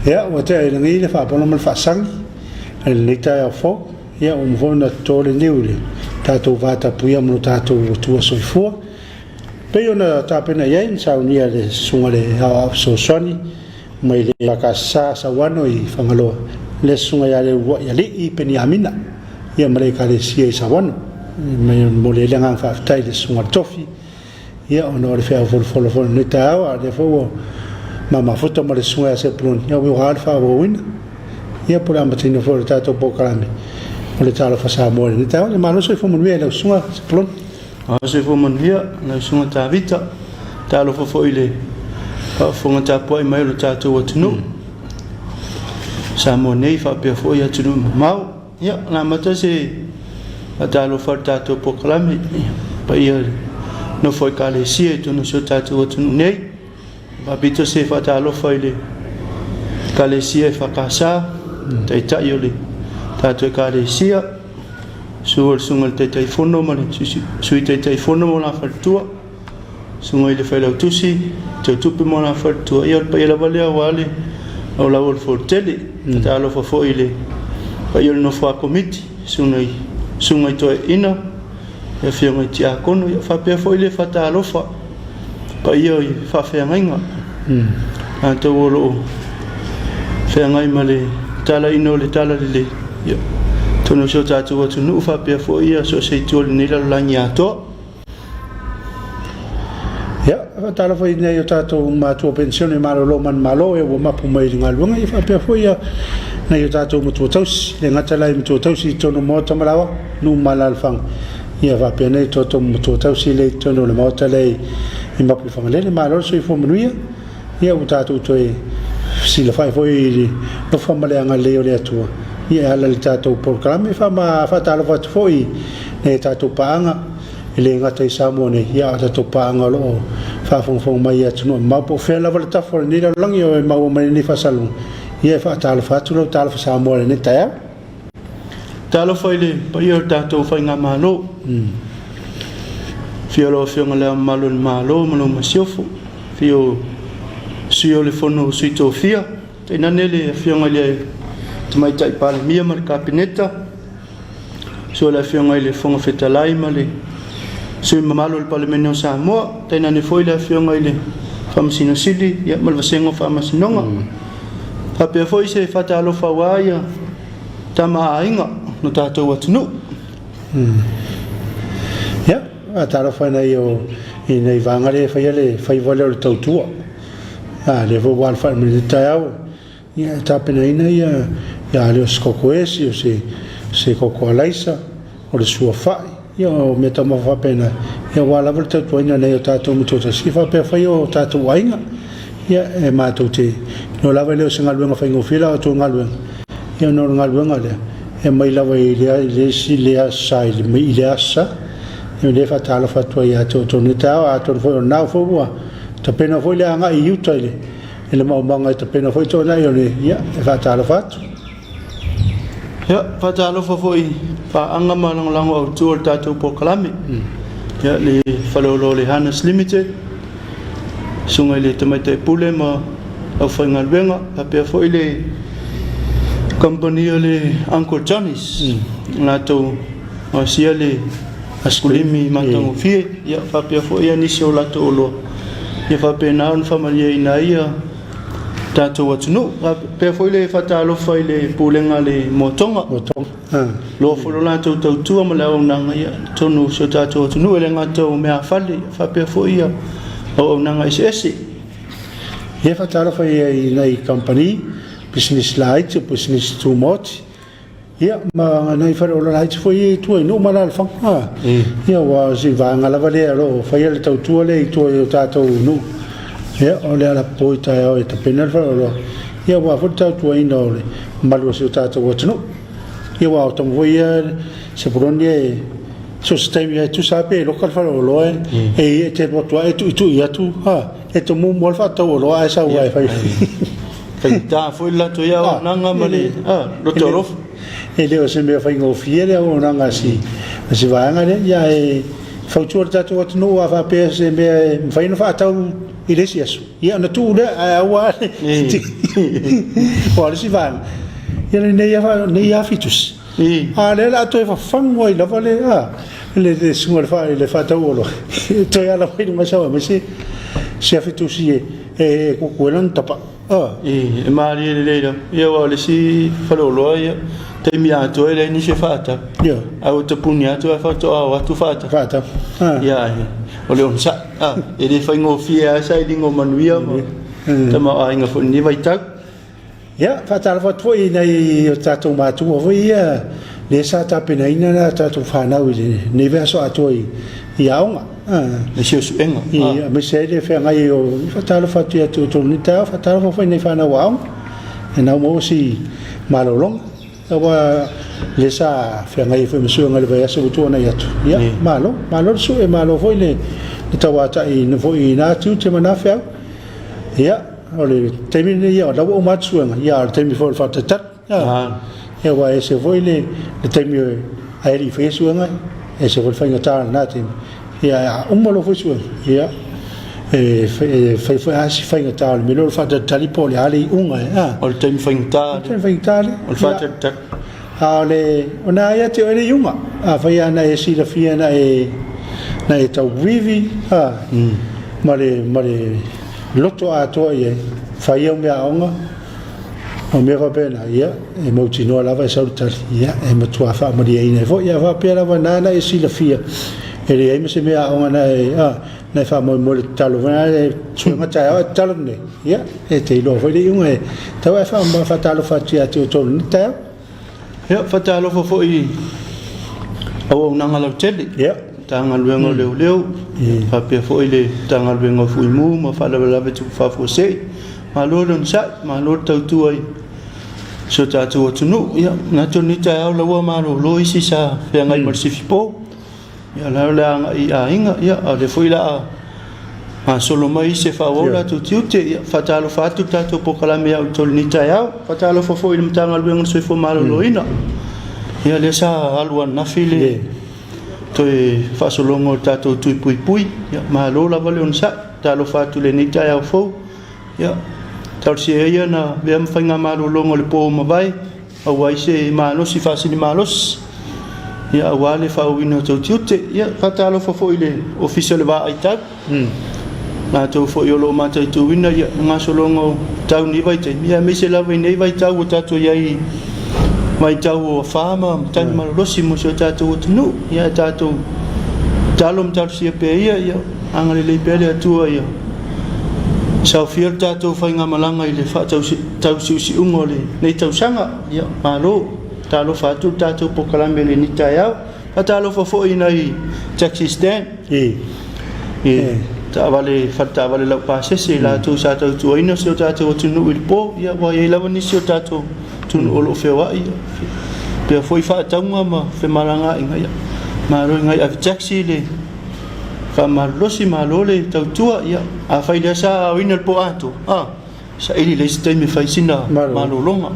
Ia, ua tea i lagi le faapono ma le faasagi i lenei taeao fou. Ia, ua uma foi ona toto le niu i le tatou vatapuia ma lo tatou Atua soifua. Pei ona tapena i ai na saunia e le Susuga i le Aoao Fesoasoani mai le EFKS Sauano i Fagaloa, le Susuga ia Leuluai Alii Peniamina, ia ma le Ekalesia i Sauano. E momoli ai le agaga faafetai i le Susuga i le Tofi, ia ona o le feau folafola foi i lenei taeao, a o lea foi ua ma mafuta ma le Susuga ia Sepuloni, ia ua le faaauauina. Ia po o le amataina foi o le tatou polokalame o le Talofa Samoa i lenei taeao. Ia malo le soifua manuia i lau Susuga Sepuloni. Malo soifua manuia lau Susuga Tavita. Talofa foi i le faafofoga tapuai mai o le tatou atunuu. Samoa nei faapea foi atunuu mamao. Ia, o le a amata se faatalofa i le tatou polokalame i le paia o le nofo Ekalesia i totonu o si o tatou atunuu nei. Faapito se faatalofa i le Ekalesia EFKS, Taitai o le tatou Ekalesia, susu o le Susuga i le Taitaifono ma le Sui Taitaifono ma la faletua, Susuga i le Failautusi, Teutupe ma la faletua, ia o le paia lava lea aua le laulau o le Fonotele. Faatalofa foi i le paia o le nofo a Komiti, Susuga i Susuga i Toeaiina, le Afioga i Tiakono, ia faapea foi le faatalofa paia i faafeagaiga, latou o lo o feagai ma le talaina o le talalelei, ia, atonu o si o tatou atunuu faapea foi ia so o se itu o lenei lalolagi atoa. Ia, faatalofa i nai o tatou matua penisione malolo manumalo e ua mapu mai i le galuega, ia faapea foi ia nai o tatou matua tausi, le gata la i matua tausi i totonu o maota ma laoa, nuu ma alaalafaga, ia faapea nei tatou matua tausi lea i totonu o le maota lea i Mapu i Fagalele. Malo le soifua manuia, ia ua tatou toe fesilafai foi i le alofa ma le agalelei o le Atua, ia e ala i le tatou polokalame. Faatalofa atu foi i nai a tatou paaga, e le gata i Samoa nei, ia a o tatou paaga o lo o faafogafoga mai i atunuu e mamao, po o fea lava le tafa o lenei lalolagi o e maua mai lenei faasalalauga, ia e faatalofa atu lau talofa Samoa i lenei taeao. Talofa i le paia o le tatou Faigamalo. Afio lau Afioga i Le Ao Mamalu o le Malo ma lau Masiofo, afio Sui o le Fono a Sui Tofia, tainane le Afioga i le Tamaitai Palemia ma le Kapeneta, Susu le Afioga i le Fofoga Fetalai ma le sui usufono mamalu o le Palemene o Samoa, tainane foi le Afioga i le Faamasino Sili ma le Vasega o Faamasinoga. Faapea foi se faatalofa aua ia Tama a Aiga no tatou atunuu. Ia, faatalofa i nai o i nai vaega lea e faia le faiva lea o le tautua. A, lea foi ua alafai mai i le taeao, ia e tapenaina ia ia lea o se koko esi, o se se koko alaisa, o le suafai, ia o mea taumafa faapena, ia aua lava le tautuaina o nai o tatou matua-tasi, ia faapea foi o tatou aiga. Ia e matou te iloa lava e le o se galuega faigofie la outou galuega, ia ona o le galuega lea, e aumai lava i le isi le Aso Sa i le Aso Sa. Ia o lea e faatalofa atu ai ia te outou i lenei taeao, atonu foi o lena foi ua tapena foi le agai i uta i le i le maumaga e tapena foi toanai o le, ia, e faatalofa atu. Ia, faatalofa foi i paaga ma lagolago autu o le tatou polokalame. Ia, le Faleoloa o le Harness Limited, Susuga i le Tamaitai Pule ma aufaigaluega, faapea foi le kamupani a le Uncle Johnny's, latou gaosia le asikulimi matagofie, ia faapea foi nisi o latou oloa, ia faapena ona faamalieina ai ia tatou atunuu. Faapea foi le faatalofa i le Pulega a le Moatoga, loa foi lo latou tautua ma le auaunaga ia i totonu o si o tatou atunuu, e le gata o meaafale, faapea foi ia auaunaga eseese. Ia faatalofa i nai kamupani, pisinisi laiti, pisinisi tumaoti, Ia, ma nai faleoloa laiti foi ia i tua i nuu ma alaalafaga. Ia, aua o si vaega lava lea o lo o faia le tautua lea i tua i o tatou nuu. Ia, o le alapopo i taeao e tapena le faleoloa, ia aua foi le tautuaina o le mamalu o si o tatou atunuu. Ia, aua o tama foi ia Sepuloni e so o se taimi lava e tusa lava pe loka le faleoloa e te alu atu lava e tuitui atu, e tomumu lava le faatau oloa ae sau lava e fai. Faigata foi le latou ia auaunaga ma le loto alofa. E le o se mea faigofie le auaunaga a si, a si vaega lea. Ia e fautua le tatou atunuu a faapea se mea e mafai ona faatau i le isi aso, ia ona tuu lea, ae aua le Aua o le isi vaega, ia lenei lava nei afi tusi, a o lea o le a toe fafagu ai lava le a le susuga i le faatau oloa e toe ala mai i luga sau e aumai se afi tusi e kuku ai lana tapa. E malie lelei lava. Ia aua o le isi faleoloa ia, taimi atoa e leai nisi e faatau. Ae ua tapuni atu ae faatoa o atu faatau. Faatau. Ia ae o le onosai. E le faigofie lava sailiga o manuia ma tamaoaiga foi i lenei vaitau. Ia, faatalofa atu foi i nai o tatou matua foi ia lea sa tapenaina la tatou fanau i lenei vaiaso atoa i aoga. Le suesuega. Aemaise ai le feagai o faatalofa atu ia te outou i lenei taeao, faatalofa foi i nai fanau aoga e nau maua si malologa. Aua lea sa feagai ai foi ma suega i le vaiaso ua tuanai atu. Ia, malo, malo le sue, malo foi le tauata'i foi i na tiute ma na feau. Ia, o le taimi lenei, ia, o la ua uma atu suega, ia, a o le taimi foi o le faatalitali. Ia, aua e ese foi le taimi a e le i faia suega, e ese foi le faigata o lena taimi. Ia, a uma loa foi suega, ia, e fai foi lava si faigata o le mea lea o le faatalitali po o le a le iuga, a. O le taimi faigata. O le taimi faigata lea. O le faatalitali. A o le, o na ia te oe le iuga. Afai lava na e silafia na e, na e tauivi, a, ma le, ma le loto atoa i ai, fai au meaaoga, o mea faapena, ia, e mautinoa lava e sau le tali, ia, e matua faamalieina ai foi. A faapea lava na na e silafia, e leai ma se meaaoga na e, a, na e faamoemoe i le tatalo foi lea, e suega taeao ae tatalo nei, ia, e te iloa foi le iuga e tau ae faatalofa atu ia te outou i lenei taeao. Ia, faatalofa foi i auaunaga lautele. Ia. Matagaluega o Leoleo, faapea foi le Matagaluega o Fuimu ma Faalavelave Tupu Faafuasei. Malo le onosai, malo le tautua i si o tatou atunuu. Ia, manatu o lenei taeao la ua malolo isi sa feagai ma le sifipo. Ia, o la o le a agai i aiga, ia, a o lea foi o le a gasolo mai isi e faaauau latou tiute. Ia, faatalofa atu le tatou polokalame ia outou i lenei taeao. Faatalofa foi i le Matagaluega o le Soifua Maloloina. Ia, lea sa alu ananafi le toe faasologa o le tatou tui puipui. Ia, malo lava le onosai. Talofa atu i lenei taeao fou. Ia, talosia ia na avea ma faigamalologa o le po ua mavae. Aua ai se malosi faasilimalosi, ia aua le faaauauina o tou tiute. Ia faatalofa foi i le Ofisa o le Va Aitau, latou foi o lo o mataituina ia le gasologa o tau i nei vaitaimi, ia aemaise lava i nei vaitau ua tatou i ai i vaitau o afa ma matagi malolosi mo si o tatou atunuu. Ia ae tatou tatalo ma talosia pea ia, ia agalelei pea le Atua ia saofia le tatou faigamalaga i le faatausiusiuga o lenei tausaga. Ia, malo. Talofa atu le tatou polokalame i lenei taeao. Faatalofa foi i nai taxi stand, i taavale, faletaavale laupasese, i latou sa tautuaina si o tatou atunuu i le po. Ia, ua i ai lava nisi o tatou atunuu o lo o feoai, pea foi faatauga ma femalagaaiga. Ia, malo i nai ave taxi le faamalolosi, malo le tautua. Ia, afai lea sa aoina le po atoa, a, saili le isi taimi e fai sina malologa.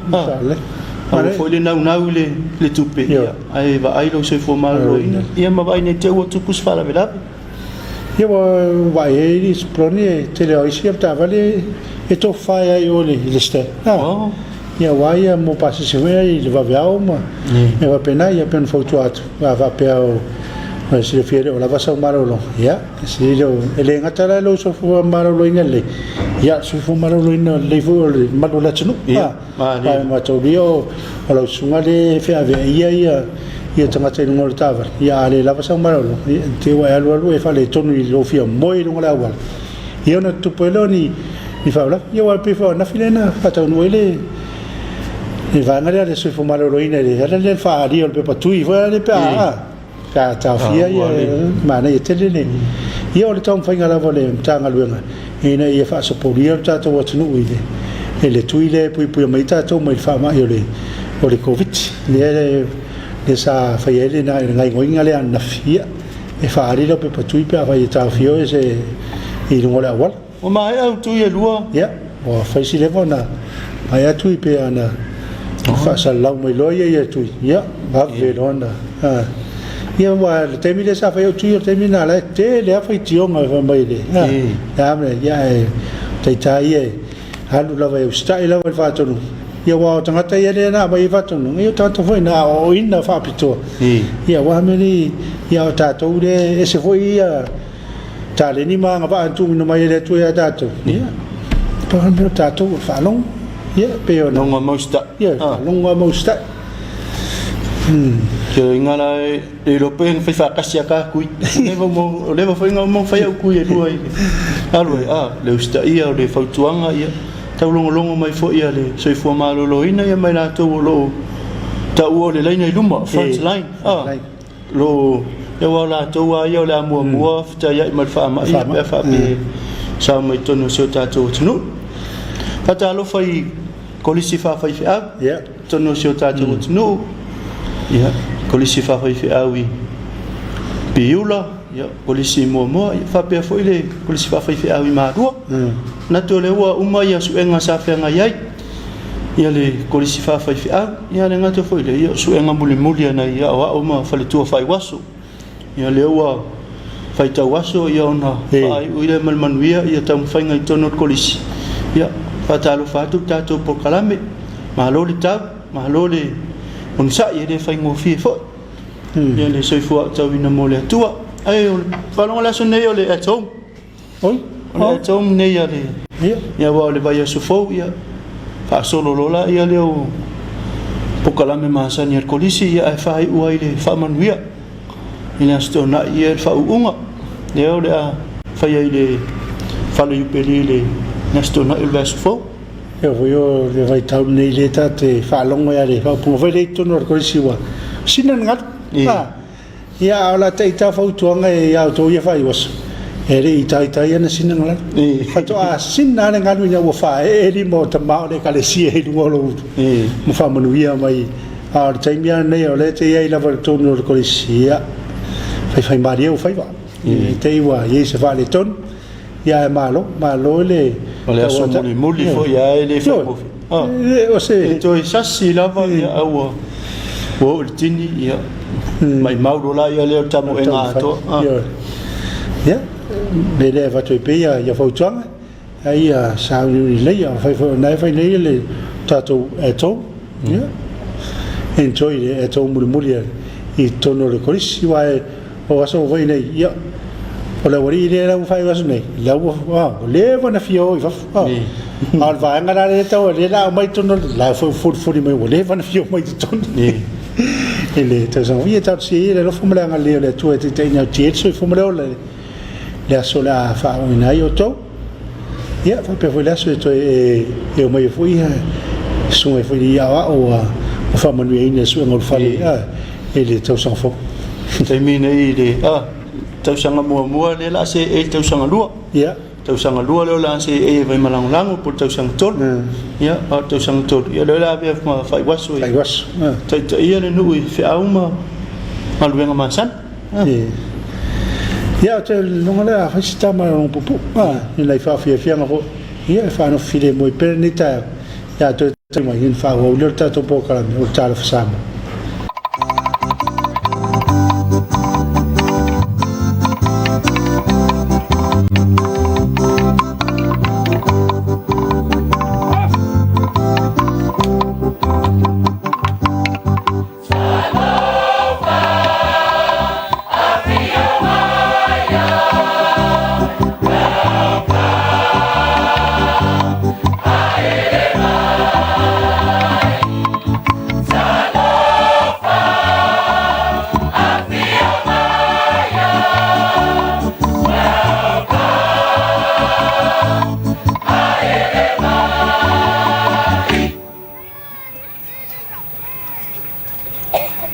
Aua foi le naunau i le tupe, ia, ae vaai lou soifua maloloina, ia ma vaai ne i te i ua tupu se faalavelave. Ia ua vaai ai i Poloni e tele o isi avetaavale e tofafa ai i o i le stand. Ia aua ia mo pasese foi i le vaveao ma mea faapena, ia pei ona fautua atu, a faapea o silafia e le o lava sau malologa, ia e le gata la i lou soifua maloloina lelei, ia soifua maloloina lelei foi o le mamalu o le atunuu. Ae mataulia o lau susuga lea e feaveaia ia ia tagata i luga o le taavale, ia a le lava sau malologa, ia e te ua e alualu e faaletonu i lou fia moe i luga o le auala, ia ona tutupu ai lea o ni faalavelave. Ia aua e pei foi o ananafi lea na faataunuu ai le vaega lea a le Soifua Maloloina i le ala lea o le faaalia o le pepa tui foi lea pe a pe a taofia ia manaia tele le ia o le taumafaiga lava o le Matagaluega ina ia faasopolia lo tatou atunuu i le i le tui lea e puipuia mai ai tatou mai le faamai o le o le Koviti lea lea sa fai ai le gaoioiga lea ananafi ia e faaali lau pepa tui pe afai e taofia oe se i luga o le auala. Ua maea au tui e lua. Ia, ua fai si leva ona maea tui pe ana faasalalau mai loa ia ia tui. Ia, vave loa ona. Ia, ua le taimi lea sa fai au tui, o le taimi lena la e tele lava faitioga e fai mai le. A, ia, e taita ia e. Alu lava e usitai lava i le faatonuga, ia aua o tagata ia lea na aumai ai faatonuga, ia o tagata foi na aoaoina faapitoa, ia aua mea nei, ia o tatou lea e ese foi ia taleni ma agavaa na tuuina mai e le Atua ia tatou, ia, pau lava le mea o tatou o le faalogo, ia, pei ona. Logo ma usitai. Ia, faalogo lava ma usitai. Ioiga la e iloa pe na fai faatasi a ta kui. O leva foi na uma ona fai au kui e lua i le alu ai, a, le usitaia o le fautuaga, ia, taulogologo mai foi a le soifua maloloina ia ma i latou o lo o taua o le laina i luma, front line, a, lo o, ia aua o latou lava ia o le a muamua fetaiai ma le faamai ia pe a faapea e sao mai totonu o si o tatou atunuu. Faatalofa i Kolisi faafaifeau. Totonu o si o tatou atunuu, ia, Kolisi Faafaifeau i Piula, ia, Kolisi i Moamoa, ia, faapea foi le Kolisi Faafaifeau i Malua. Manatu o lea ua uma ia suega sa feagai ai ia le Kolisi Faafaifeau, ia le gata foi lea, ia, o suega mulimuli a nai aoao ma faletua faaiuaso. Ia lea ua faitau aso ia ona faaiu lea ma le manuia ia taumafaiga i totonu o le Kolisi. Ia faatalofa atu le tatou polokalame. Malo le tau, malo le onosai, e le faigofie foi. Ia le soifua aotauina mo le Atua. Ae o le faalogo o le aso nei o le at home. Oi, O le at home nei a le ia aua o le vaiaso fou ia faasolo loa laia lea o polokalame masani a le Kolisi ia ae faaiu ai i le faamanuia. I le Aso Toonai ia le faauuga lea o le a faia i le Fale Iupeli i le Aso Toonai o le vaiaso fou. Ia foi o le vaitau lenei lea tatou te faalogo ia le faaupuga foi lea i totonu o le Kolisi ua sina le galu. Ia a o la taita fautuaga ia outou ia faaiuaso, e le i taitai ana sina le galu. Faatoa sina lava le galu ina ua faaee lima o tama o le Ekalesia i luga o lou utu ma faamanuia mai. A o le taimi lava lenei o lea e te i ai lava i totonu o le Kolisi, ia, faifaimalie ou faiva. I te i ua i ai se faaletonu, ia ae malo, malo i le. O le aso mulimuli foi lava e le faigofie. O se. E toe sasi lava ia a ua oo i le tini, ia, maimau loa la lea o le tamoega atoa. Ia, le lea e avatu ai pea ia fautuaga. Ai ia sauniuni lelei a fai foi o lena e fai nei le tatou atoll ia enjoy le atoll mulimuli i totonu o le kolisi aua o aso foi nei ia o le aualii lea la ua faaiu aso nei la ua ua leva ona fia o i fafo a o le vaega la lea tau lea la aumai totonu la foi fulifuli mai ua leva ona fia omai i totonu i le tausaga foi ia talosia ia le alofa ma le agalelei o le Atua e taitaiina ai le soifua ma le ola le aso o le a faaooina ai outou. Ia, faapea foi le aso e toe e omai ai foi susuga ai foi i aoao ua faamanuiaina e suega o le fale i le tausaga fou. Taimi nei i le tausaga muamua lea o le a seei i le tausaga lua. Ia. Tausaga lua lea o le a seei e Vaimalagolago po o le tausaga tolu. Ia, a o le tausaga tolu, ia lea o le a avea ma faaiuaso e Faaiuaso. taitaia le nuu i feau ma galuega masani. Ia, ou te lagona lea a fai se tama e logo puupuu, i nai faafiafiaga foi, ia e faanofo filemu ai pea lenei taeao, ia toe tali mai ona faaauau lea o le tatou polokalame o le Talofa Samoa.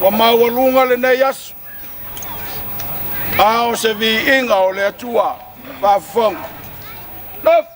Ua maualuga lenei aso, a o se viiga o le Atua faafofoga. Nofo!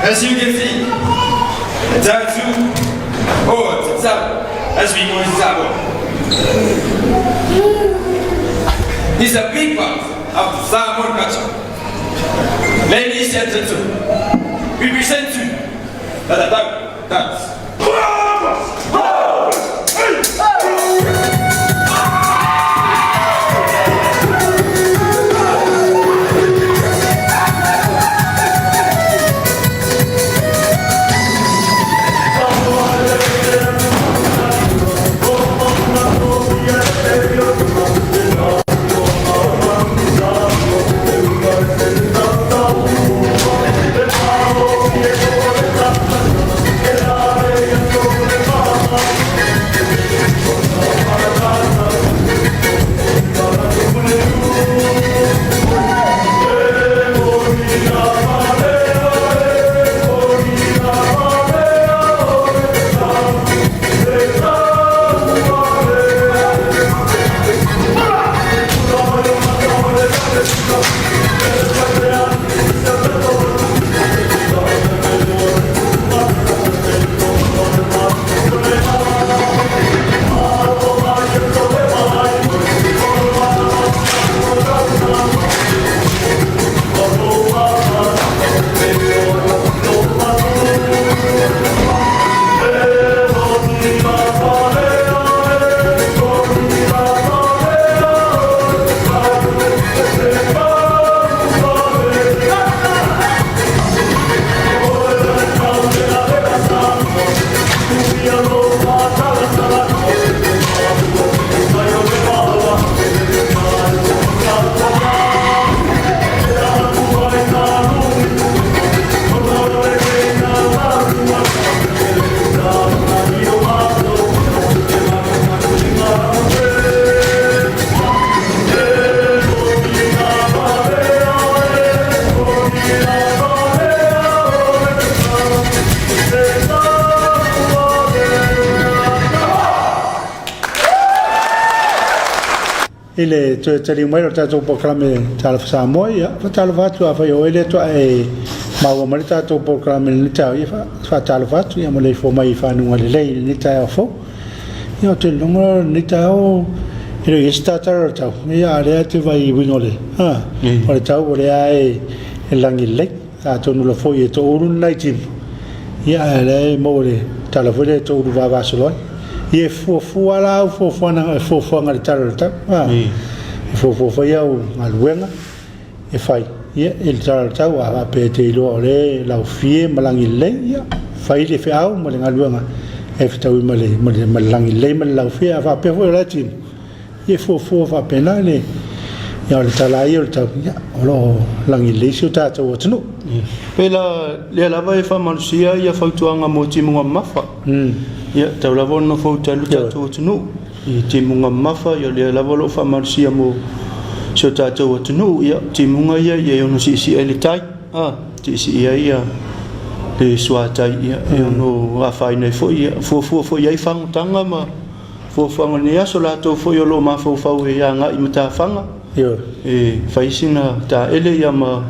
As you can see, the tattoo or tatau, as we call it Samoa, is a big part of the Samoan culture. Ladies and gentlemen, we present to you the tatau dance. I le toe taliu mai o le tatou polokalame Talofa Samoa, ia, faatalofa atu afai o oe lea toa e maua mai le tatou polokalame i lenei taeao, ia faatalofa atu, ia maleifua mai i fanuga lelei i lenei taeao fou. Ia, ou te lagona o lenei taeao e le o i ai se tatala o le tau, ia, a o lea e te vaai i uiga o le, ha, o le tau o lea e lagi lelei. Atonu la foi e toulu ni nai timu, ia ae lea e maua le tala foi lea e toulu vavasolo ai. Ia e fuafua la au fuafuaga, e fuafuaga i le tala o le tau. Ha. E fuafua foi au galuega e fai, ia i le tala o le tau, a faapea e te iloa o lea e laufie ma lagi lelei, ia fai le feau ma le galuega e fetaui ma le, ma le, ma le lagi lelei ma le laufie. A faapea foi o la e timu, Ia fuafua faapena le ia o le tala ia o le tau, ia o lo o lagi lelei si o tatou atunuu. Pei la lea lava e faamalosia ia fautuaga mo timuga mamafa. Ia tau lava ona nofo uta ai lo tatou atunuu i timuga mamafa, ia lea lava o lo o faamalosia mo si o tatou atunuu. Ia timuga ia ia e ono siisii ai le tai, a siisii ai ia le suatai, ia e ono afaina ai foi, ia fuafua foi i ai fagotaga ma Fuafuaga o lenei aso, latou foi o lo o mafaufau e agai i matafaga, e fai sina taele ia ma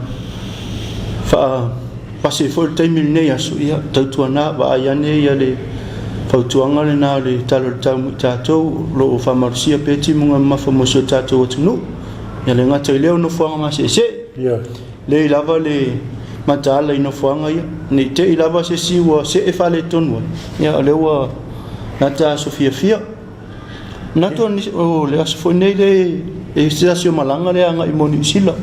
faapasi ai foi le taimi i lenei aso, ia tautuana vaai ane ia le fautuaga lena o le Tala o le Tau mo i tatou o lo o faamalosia pea timuga mamafa mo si o tatou atunuu. Ia le gata i lea o nofoaga maseesee, lei lava le mataala i nofoaga ia, ne i te i lava se isi ua see faaletonu ai, ia o lea ua gata aso fiafia. Manatu o le aso foi nei le e se tasi o malaga lea agai mo Niu Sila,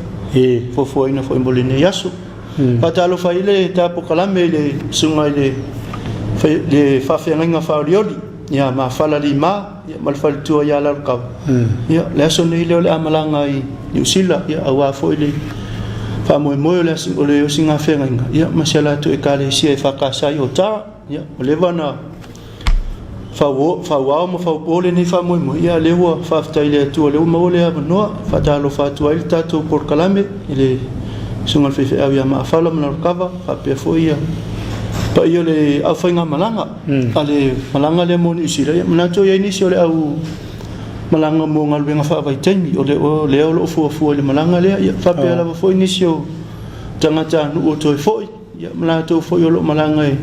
fuafuaina foi mo lenei aso. Faatalofa ai le ta polokalame i le susuga i le le faafeagaiga faaolioli ia Mafala Lima ia ma le faletua ia Lalokava. Ia le aso nei lea o le a malaga i Niu Sila ia aua foi le faamoemoe o le o le osigafeagaiga ia ma si a latou ekalesia e EFKS i Otara. Ia ua leva ona fauao ma faupo lenei faamoemoe, ia lea ua faafetai i le Atua o lea ua maua le avanoa. Faatalofa atu ai le tatou polokalame i le Susuga i le Faifeau ia Maafala ma Lalokava, faapea foi ia paia o le aufaigamalaga a le malaga lea mo Niu Sila. Ia manatu e i ai nisi o le au malaga mo galuega faavaitaimi o lea o lo o fuafua i le malaga lea. Ia faapea lava foi nisi o tagatanuu o toe foi. ia ma latou foi o lo o malaga e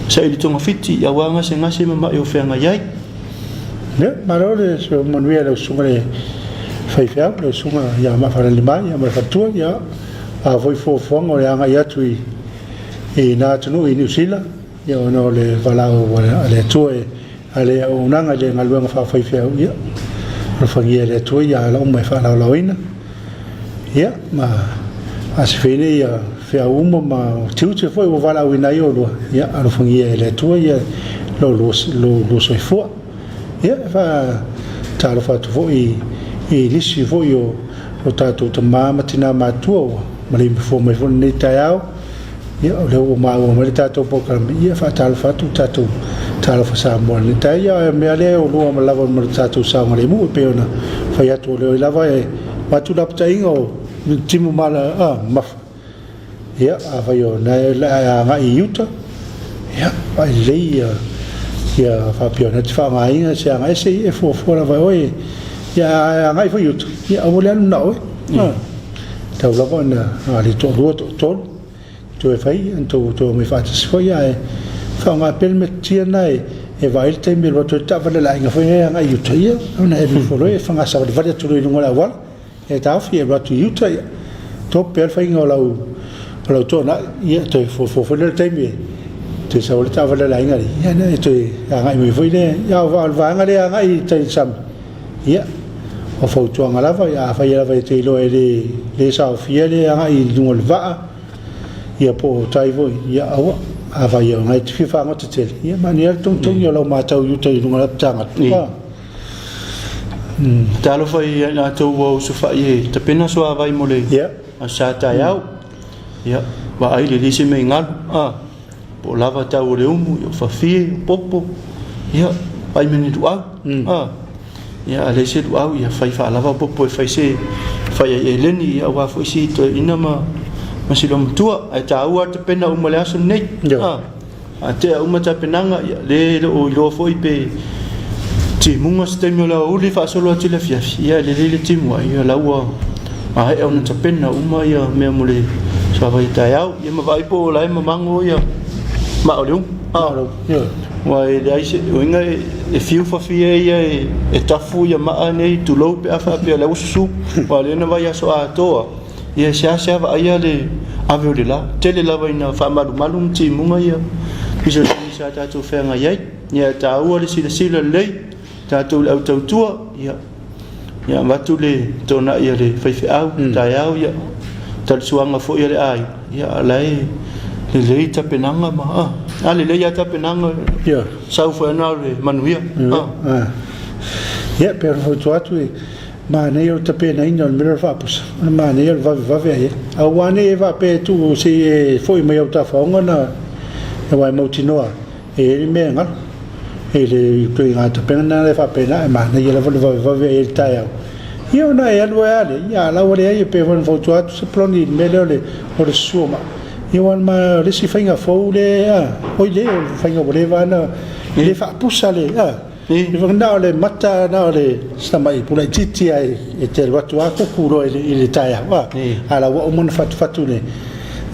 saili togafiti aua gasegase ma ma'i o feagai ai. Ia, malo le manuia i lau susuga i le faifeau, lau susuga ia Maafalelima ia ma le faletua, ia a foi fuafuaga o le agai atu i i na atunuu i Niu Sila, ia ona o le valaau a le Atua e a le auaunaga i le galuega faafaifeau, ia alofagia e le Atua ia ala uma e faalaolaoina. Ia, ma faasefeina ia feau uma ma tiute foi ua valaauina ai oulua, ia alofagia e le Atua ia lo lua soifua. Ia, e faatalofa atu foi i nisi foi o tatou tama ma tina matutua ua maleifua mai foi lenei taeao. Ia, o lea ua maua mai le tatou polokalame, ia faatalofa atu le tatou Talofa Samoa i lenei taeao. Ia, o le mea lea o lua lava ma le tatou saogalemu, e pei ona fai atu, o lea lava e avatu lapataiga o timu mamafa. Ia, afai o na e agai i uta, ia, vaai lelei ia, ia faapea ona te faaaogaina se agaese, ia e fuafua lava e oe. Ia, a agai foi i uta, ia aua le alu na o oe. Tau lava ona le toalua, toatolu, toe fai, ona tou toe omai faatasi foi, ae faaaoga pea le metotia lena e vaai le taimi e alu atu ai le taavale a le aiga foi lea e agai i uta, ia, ona e alu ifo loa e fagasavalivali atu loa i luga o le auala, e taofi e alu atu i uta, ia, top pea le faiga o lau, o lau toanai, ia, toe fuafua foi lea le taimi e toe sau ai le taavale a le aiga, ia, ona e toe agai mai foi lea, ia, o le vaega lea e agai i tai i le sami, Ia, o fautuaga lava, ia afai lava e te iloa e le, le saofia le agai i luga o le vaa, ia po o tai foi, ia aua. Afai o lena e te fia fagota tele, ia manaia le togitogi o lau matau i uta i luga o le apitaga. Talofa ia i latou ua osofai e tapena suavai mo le aso sa taeao. Ia, vaai le leai se mea i galu. Po o lava tau o le umu, o fafie, o popo, ia, vaai ma ni luau. Ia, a leai se luau, ia fai faalava popo e fai se fai ai eleni, ia aua foi si toeaina ma ma si loomatua. Ae taua lava le tapena uma i le aso lenei. A tea uma tapenaga, ia, le le o iloa foi pe timuga se taimi o le aoauli faasolo atu i le afiafi, ia e lelei le timu ai, ia la ua maea ona tapena uma ia mea mo le suavai o taeao. Ia ma vaai po o la e mamago ia maa o le umu. Aua e leai se uiga e fiu fafie ia e tafu ia maa nei tulou pe a faapea o la ua susu. Aua o lea na vaiaso atoa, ia e seasea vaaia le ave o le la. Tele lava ina faamalumalu ma timuga ia nisi o taimi sa tatou feagai ai. Ia e taua le silasila lelei tatou le au tautua, ia ia avatu le toonai a le faifeau taeao, ia talisuaga foi a le aiga, ia a la e lelei tapenaga ma a lelei lava tapenaga, sau foi lava na o le manuia. Ia, pe ona fautua atu e manaia o le tapenaina o le mea lea o le faapusa, o le manaia o le vavevave a i ai. Aua ne i e faapea e tuu se i e foi mai au tafaoga na, aua e mautinoa E i ai le mea e galo. E le ituaiga tapena lena e faapena, e manaia lava le vavevave ai i le taeao. Ia ona e alu ai lava lea, ia a la ua leai, e pei foi ona fautua atu Sepuloni i le mea lea o le, o le susu o maa. Ia aua o le isi faiga fou lea, a, oi le, o le faiga ua leva lava ona, le faapusa le, a, na o le mata, na o le tamai pulaitiiti lava e te alu atu lava kuku loa i le taeao, a, a la ua uma ona fatufatu le,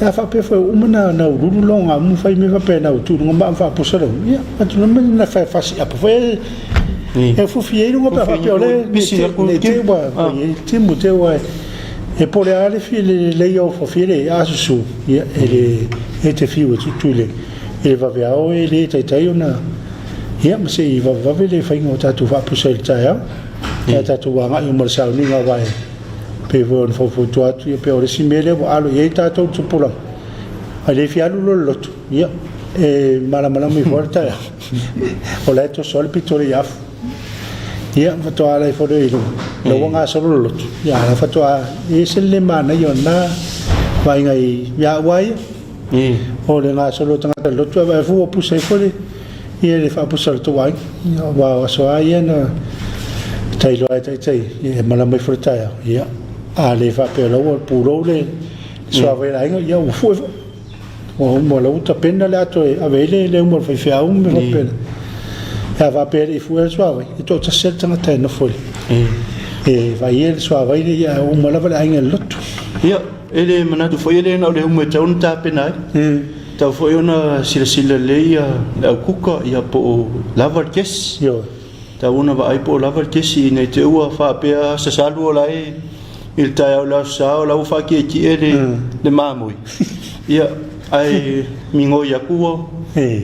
a faapea foi ua uma ona ululu loga uma fai mea faapena ua tuu i luga maa ma faapusa le umu, ia, atu na fasiapu foi e fufi ai luga pe a faapea o le ne i te i ua i ai timu te ua e pole lava le lelei o fafie le a susu, ia, e le e te fiu e tutu i le vaveao e le taitai ona. Ia, ma se i vavevave le faiga o tatou faapusa i le taeao. Ia tatou agai uma i le sauniga aua e pei foi ona faufautua atu, ia pei o le isi mea lea ua alo i ai tatou i le tupulaga, a le fia alu loa i le lotu, ia, e malamalama ifo lava le taeao. O la e toso lava le pito o le iafu. Ia, faatoa ala ifo lea i luga, la ua gasolo le lotu, ia, a la faatoa e ese le le manaia o lena vaaiga ia au lava ia. O le gasolo o tagata i le lotu, ae vaai fu ua pusa ifo le ia le faapusa o le tou aiga. Aua o aso lava ia na tailoa ai taitai e malama ifo le taeao. Ia, a le faapea o la ua pulou le suavai o le aiga, ia ua fue foi. Ua uma o la ua tapena le ato e ave ai le uma o le faifeau ma mea faapena. A faapea e le i fue le suavai, e toatasi lava le tagata e nofo i le, e vaai le suavai lea, ae ua uma lava le aiga i le lotu. Ia. E le manatu foi e le na o le umu e tatau ona tapena ai. E tatau foi ona silasila lelei le au kuka ia po o lava le kesi. Ioe. Tatau ona vaai po o lava le kesi ina i te i ua faapea sasalu o la e i le taeao i le Aso Sa o la ua faatietie le mamoe. Ia, ae migoi atu ua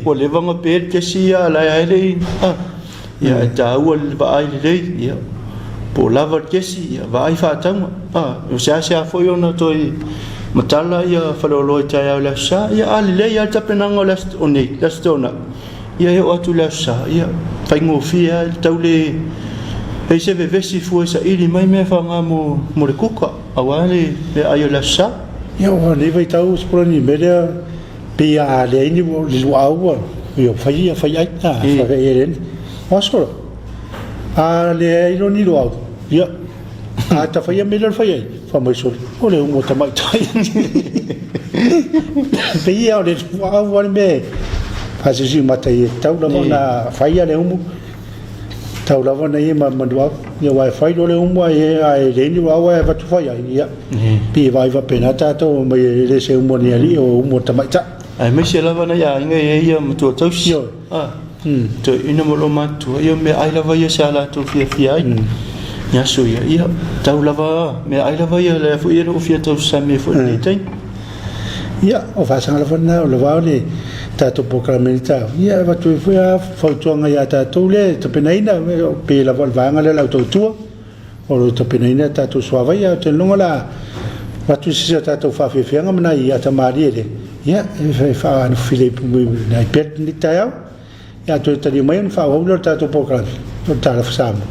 ua leva ona pe le kesi ia a o la e le i Ia, e taua le vaai lelei, ia, po o lava le kesi, ia, vaai faatauga. O seasea foi ona toe matala ia faleoloa i taeao i le Aso Sa. Ia, a lelei lava le tapenaga o le aso o nei, le Aso Toonai, ia e oo atu i le Aso Sa, ia, faigofie lava, e tau le leai se vevesi fua e saili mai mea e faaaoga mo le kuka, aua le meaai o le Aso Sa. Ia, o lenei vaitau Sepolani i le mea lea, pei a leai ni le luau ua ia fai ia fai ai a fai ai le o aso la a leai loa ni luau ia a ta faia mea lea fai ai fai mai sole o le umu o tamaitai pei ia o le luau a le mea faasiusiu mata i e tatau lava ona faia le umu tau lava ona ia ma luau ia aua e fai loa le umu ae leai ni luau ae avatu fai ai ia pei e vaai faapena tatou mai e le se umu a ni alii o umu a tamaitai. Aemaise lava nai aiga e i ai ia matua tausi. Ioe. Toeaina ma olomatua, ia o meaai lava ia sa latou fiafia ai i aso ia. Ia, tau lava, meaai lava ia, lea foi e le o fia tausami ai foi i lenei taimi. Ia, o faasaga lava lena o le vao le tatou polokalame i le taeao. Ia, e avatu ai foi a fautuaga ia tatou lea e tapenaina, pei lava o le vaega lea o le au tautua, o lo o tapenaina le tatou suavai, ae ou te lagona o le a avatu se isi o tatou faafiafiaga ma nai atamalii lea, ia, e faanofofilemu ai pea lenei taeao. Ia, toe taliu mai ona faaauau lea o le tatou polokalame o le Talofa Samoa.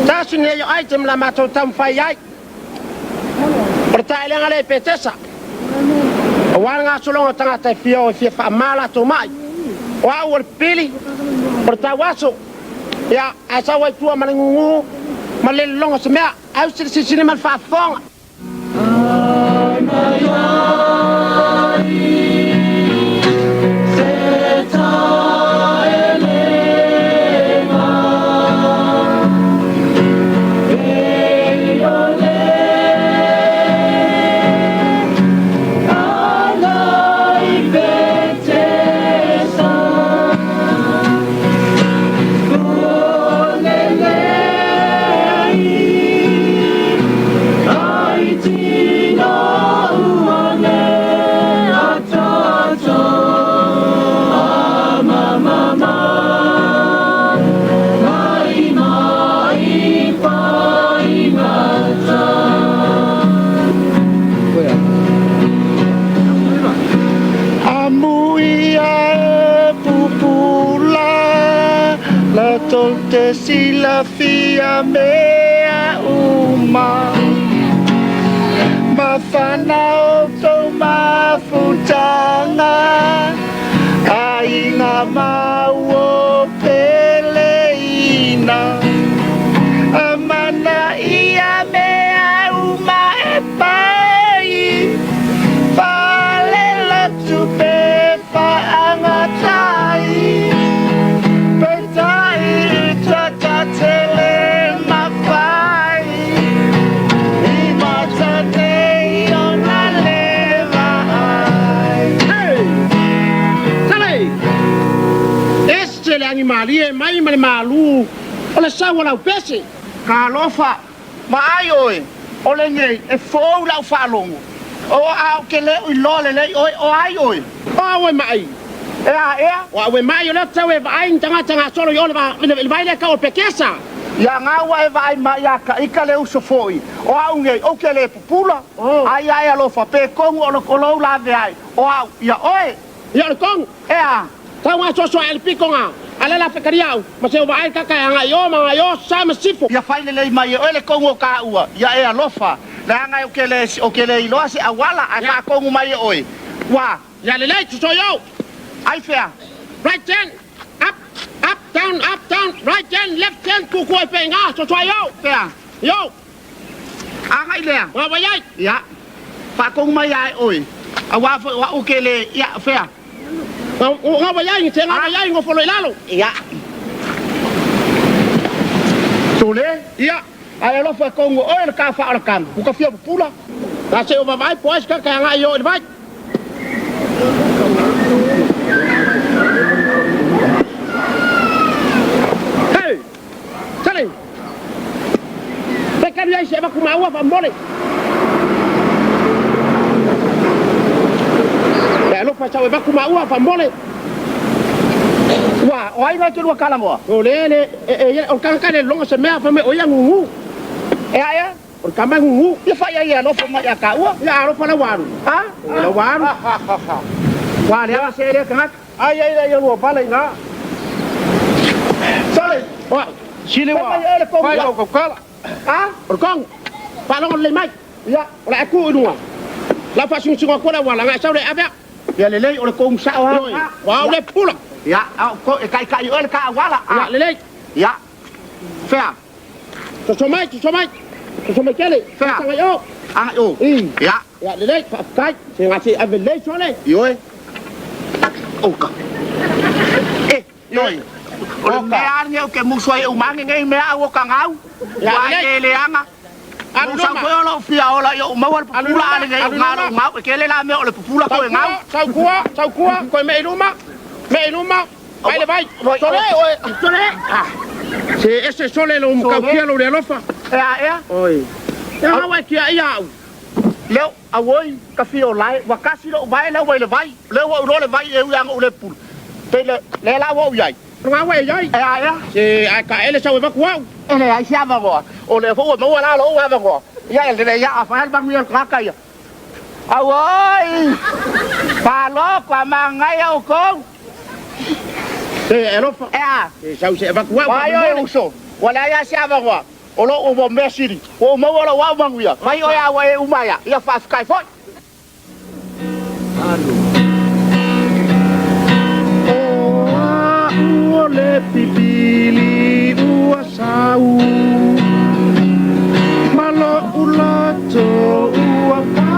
Tasi nei o item la matou taumafai ai. O le taelega lea i Petesa. Aua le gasologa o tagata e fia o e fia faama latou mai. O au o le pili, o le tauaso, ia, ae sau ai tua ma le gugu ma le lologa o se mea. Ae usi le silisili ma le faafofoga. Amuia e pupula la tou te silafia mea uma. Mafana outou mafutaga aiga ma ua peleina. Amanaia mea uma e pai, faalelatu pe faagatai. Peitai tatatele mafai, i mata nei ona le vaai. Hey! Tale! Ese le agimalie mai ma le malu o le sau o lau pese. Talofa, vaai oe, o lenei e fou lau faalogo. O a ou te le o iloa lelei oe, o ai oe? O au e mai. E a ea? O au e mai o lea tau e vaai ni tagata gasolo i o le vai lea tau o Pekesa. Ia nga ua e vaai mai ia ka ika le uso foi. O au nei, ou te le pupula. Ai ai alofa, pe kongu o lo lou lave ai. O au, ia oe. Ia o le kongu. E a? Tau gasoso ae le piko nga. A le la fekaria au, ma se o vaai kaka e agai i o ma agai i o sa ma sifo. Ia fai lelei mai e oe le kongu o ka ua, ia e alofa. Leaga ou te le, ou te le iloa se auala, ae faakongu mai e oe. Ua. Ia lelei, soso i o. Ai fea? Right turn, up, up, down, up, down, right turn, left turn, kuku ai pe nga, soso ai o. Fea? I o. Agai lea. Nga vai ai. Ia. Faakongu mai ia e oe. Aua foi o au ke le, ia, fea? Nga vai ai, te nga vai ai, ngofolo i lalo. Ia. Sole? Ia. Ai alofa e kongu oe le ka wha o le kanu. Uka fia pupula. Nga se o vavai po ai se kaka e agai i o i le vai. Hey! Tale! Pe kanu ai se vaku maua wha mole. Pe alofa sau e vaku maua wha mole. Ua, o ai ngai te lua kalamoa? O le le, e e o kanga le longa se mea wha me o ia ngungu. E a ea? O le kama ngungu. Ia fai ai e alofa mai ia ka ua? Ia alofa la waru. Ha? La waru. Ha, ha, ha, ha. Ua leaga se lea tagata. Ai ai lea ia lua pala i ina. Sole! Oa, sili Fai ua mai oe le kogu fai ia. lou tautala. A? O le kogu, faalogo lelei mai. Ia. O le a e tu i luga. La faasingosingo atu le auala, agai sau le ave au. Ia lelei, o le kogu sao lava Ioe, lena. o au Ia. le pupula. Ia, a o ko, e taitai oe le ta auala. Ia, A? lelei. Ia. Fea? Soso mai, soso mai. Soso mai tele. Fea? Agai o. Agai o. I. Ia. Ia, lelei, faafetai. Se gase ave lelei sole. Ioe. Oka. E, ioe. O le mea lava lenei ou te musu ai e umaga nei mea au o kagau. Ia, Ua lelei. e leaga. Alu Ou sau luma. foi o lou fia ola ia ou maua le Alu pupula luma, a lenei alu o galo luma. o gau. E tele la mea o le pupula koe gau. Sau tua, sau tua, koe mea i luma, mea i luma, vai le vai. Sole, Oi, sole. Ah. Se ese sole lou matautia lou le alofa. E a ea? Oi. E au e tia ia au. Leo, auoi, ka fia o lae, ua kasi lou vae lea ua i le vai. Lea ua ou iloa le vai e ui lava ona ou le pupula. Pei le, lea la ua ou i ai. Luga ua e i ai. E a ea? Se ae taele sau e vaku au. E leai se avanoa. O lea foi ua maua la lou avanoa. Ia e lelei a fai le manuia o le tagata ia. Auoi! Paloko a manaia outou. Se e alofa. E a? Se sau se e vaku au. Vai oe uso. Ua leai lava se avanoa. O lou ua mea sili. Ua ou maua lou au manuia. Vai oe a ua e uma ia. Ia faafetai foi. O a'u o le pipili ua sau ma lo'u loto ua pā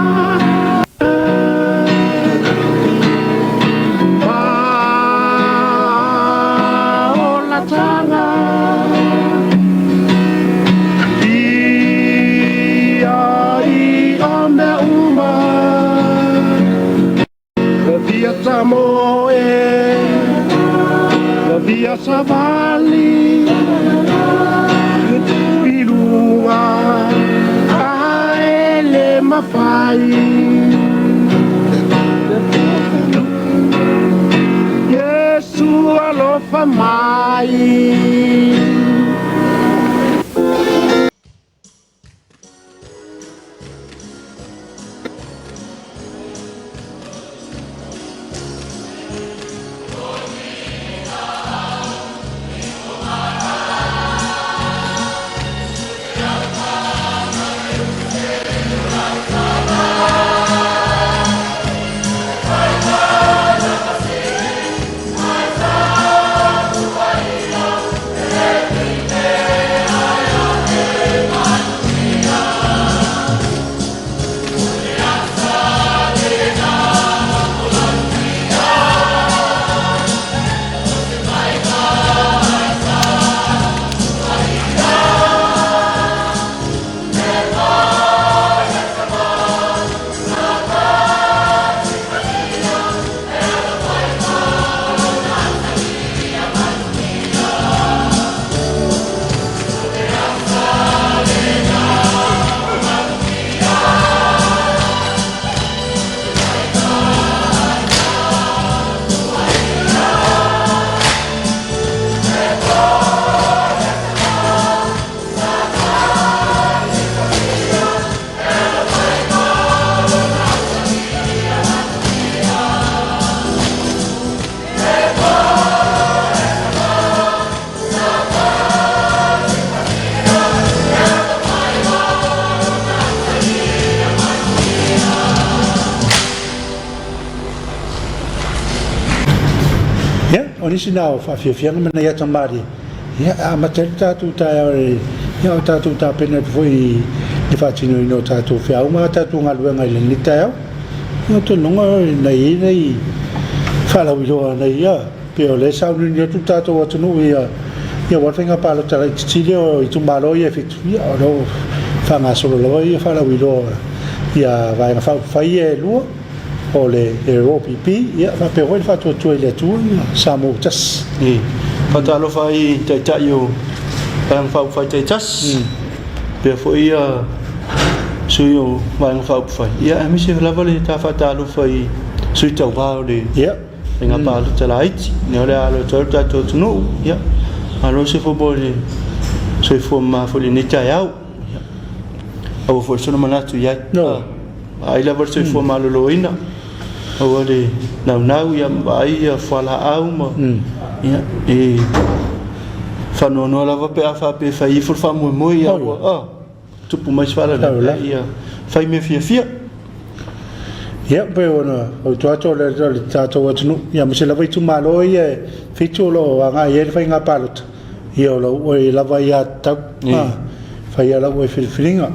Fa'aolataga Ia i o mea uma Lavia tamoe Lavia savali I luga ae le mafai Iesu alofa mai. Ia, o nisi na o faafiafiaga ma nai ata malie, ia, e amata ai le tatou taeao i le, ia, o tatou tapena atu foi i le faatinoina o tatou feau ma a tatou galuega i lenei taeao. Ia, ou te lagona na i ai nai faalauiloa nai ia, pei o lea e sauniuni atu le tatou atunuu ia, ia aua le faiga palota laitiiti lea o itumalo ia e fitu, ia, o lo o faagasolo lava ia faalauiloa ia Vaega Faaupufai ia e lua. O le OPP, ia faapea foi le faatuatua i le Atua, ia Samoa ua tasi. E faatalofa ai i Taitai o Vaega Faaupufai taitasi, faapea foi ia sui o Vaega Faaupufai, ia aemaise lava le ta faatalofa i sui tauva o le faiga palota laiti. Ia o le a alo atu ai lo tatou atunuu, ia malo se fua mo le soifua mama foi i lenei taeao. Aua foi le soona manatu i ai. Vaai lava le soifua maloloina. Aua le naunau ia ma vaai ia fualaau ma ia e faanoanoa lava pe a faapea e fai ifo le faamoemoe ia ua a tupu mai se faalavelave ia fai mea fiafia. Ia, pei ona fautua atu o le tatou atunuu, ia aemaise lava itumalo ia e fitu o lo o agai i ai le faiga palota, ia o lau oe lava ia tatau, a, fai a lau oe filifiliga.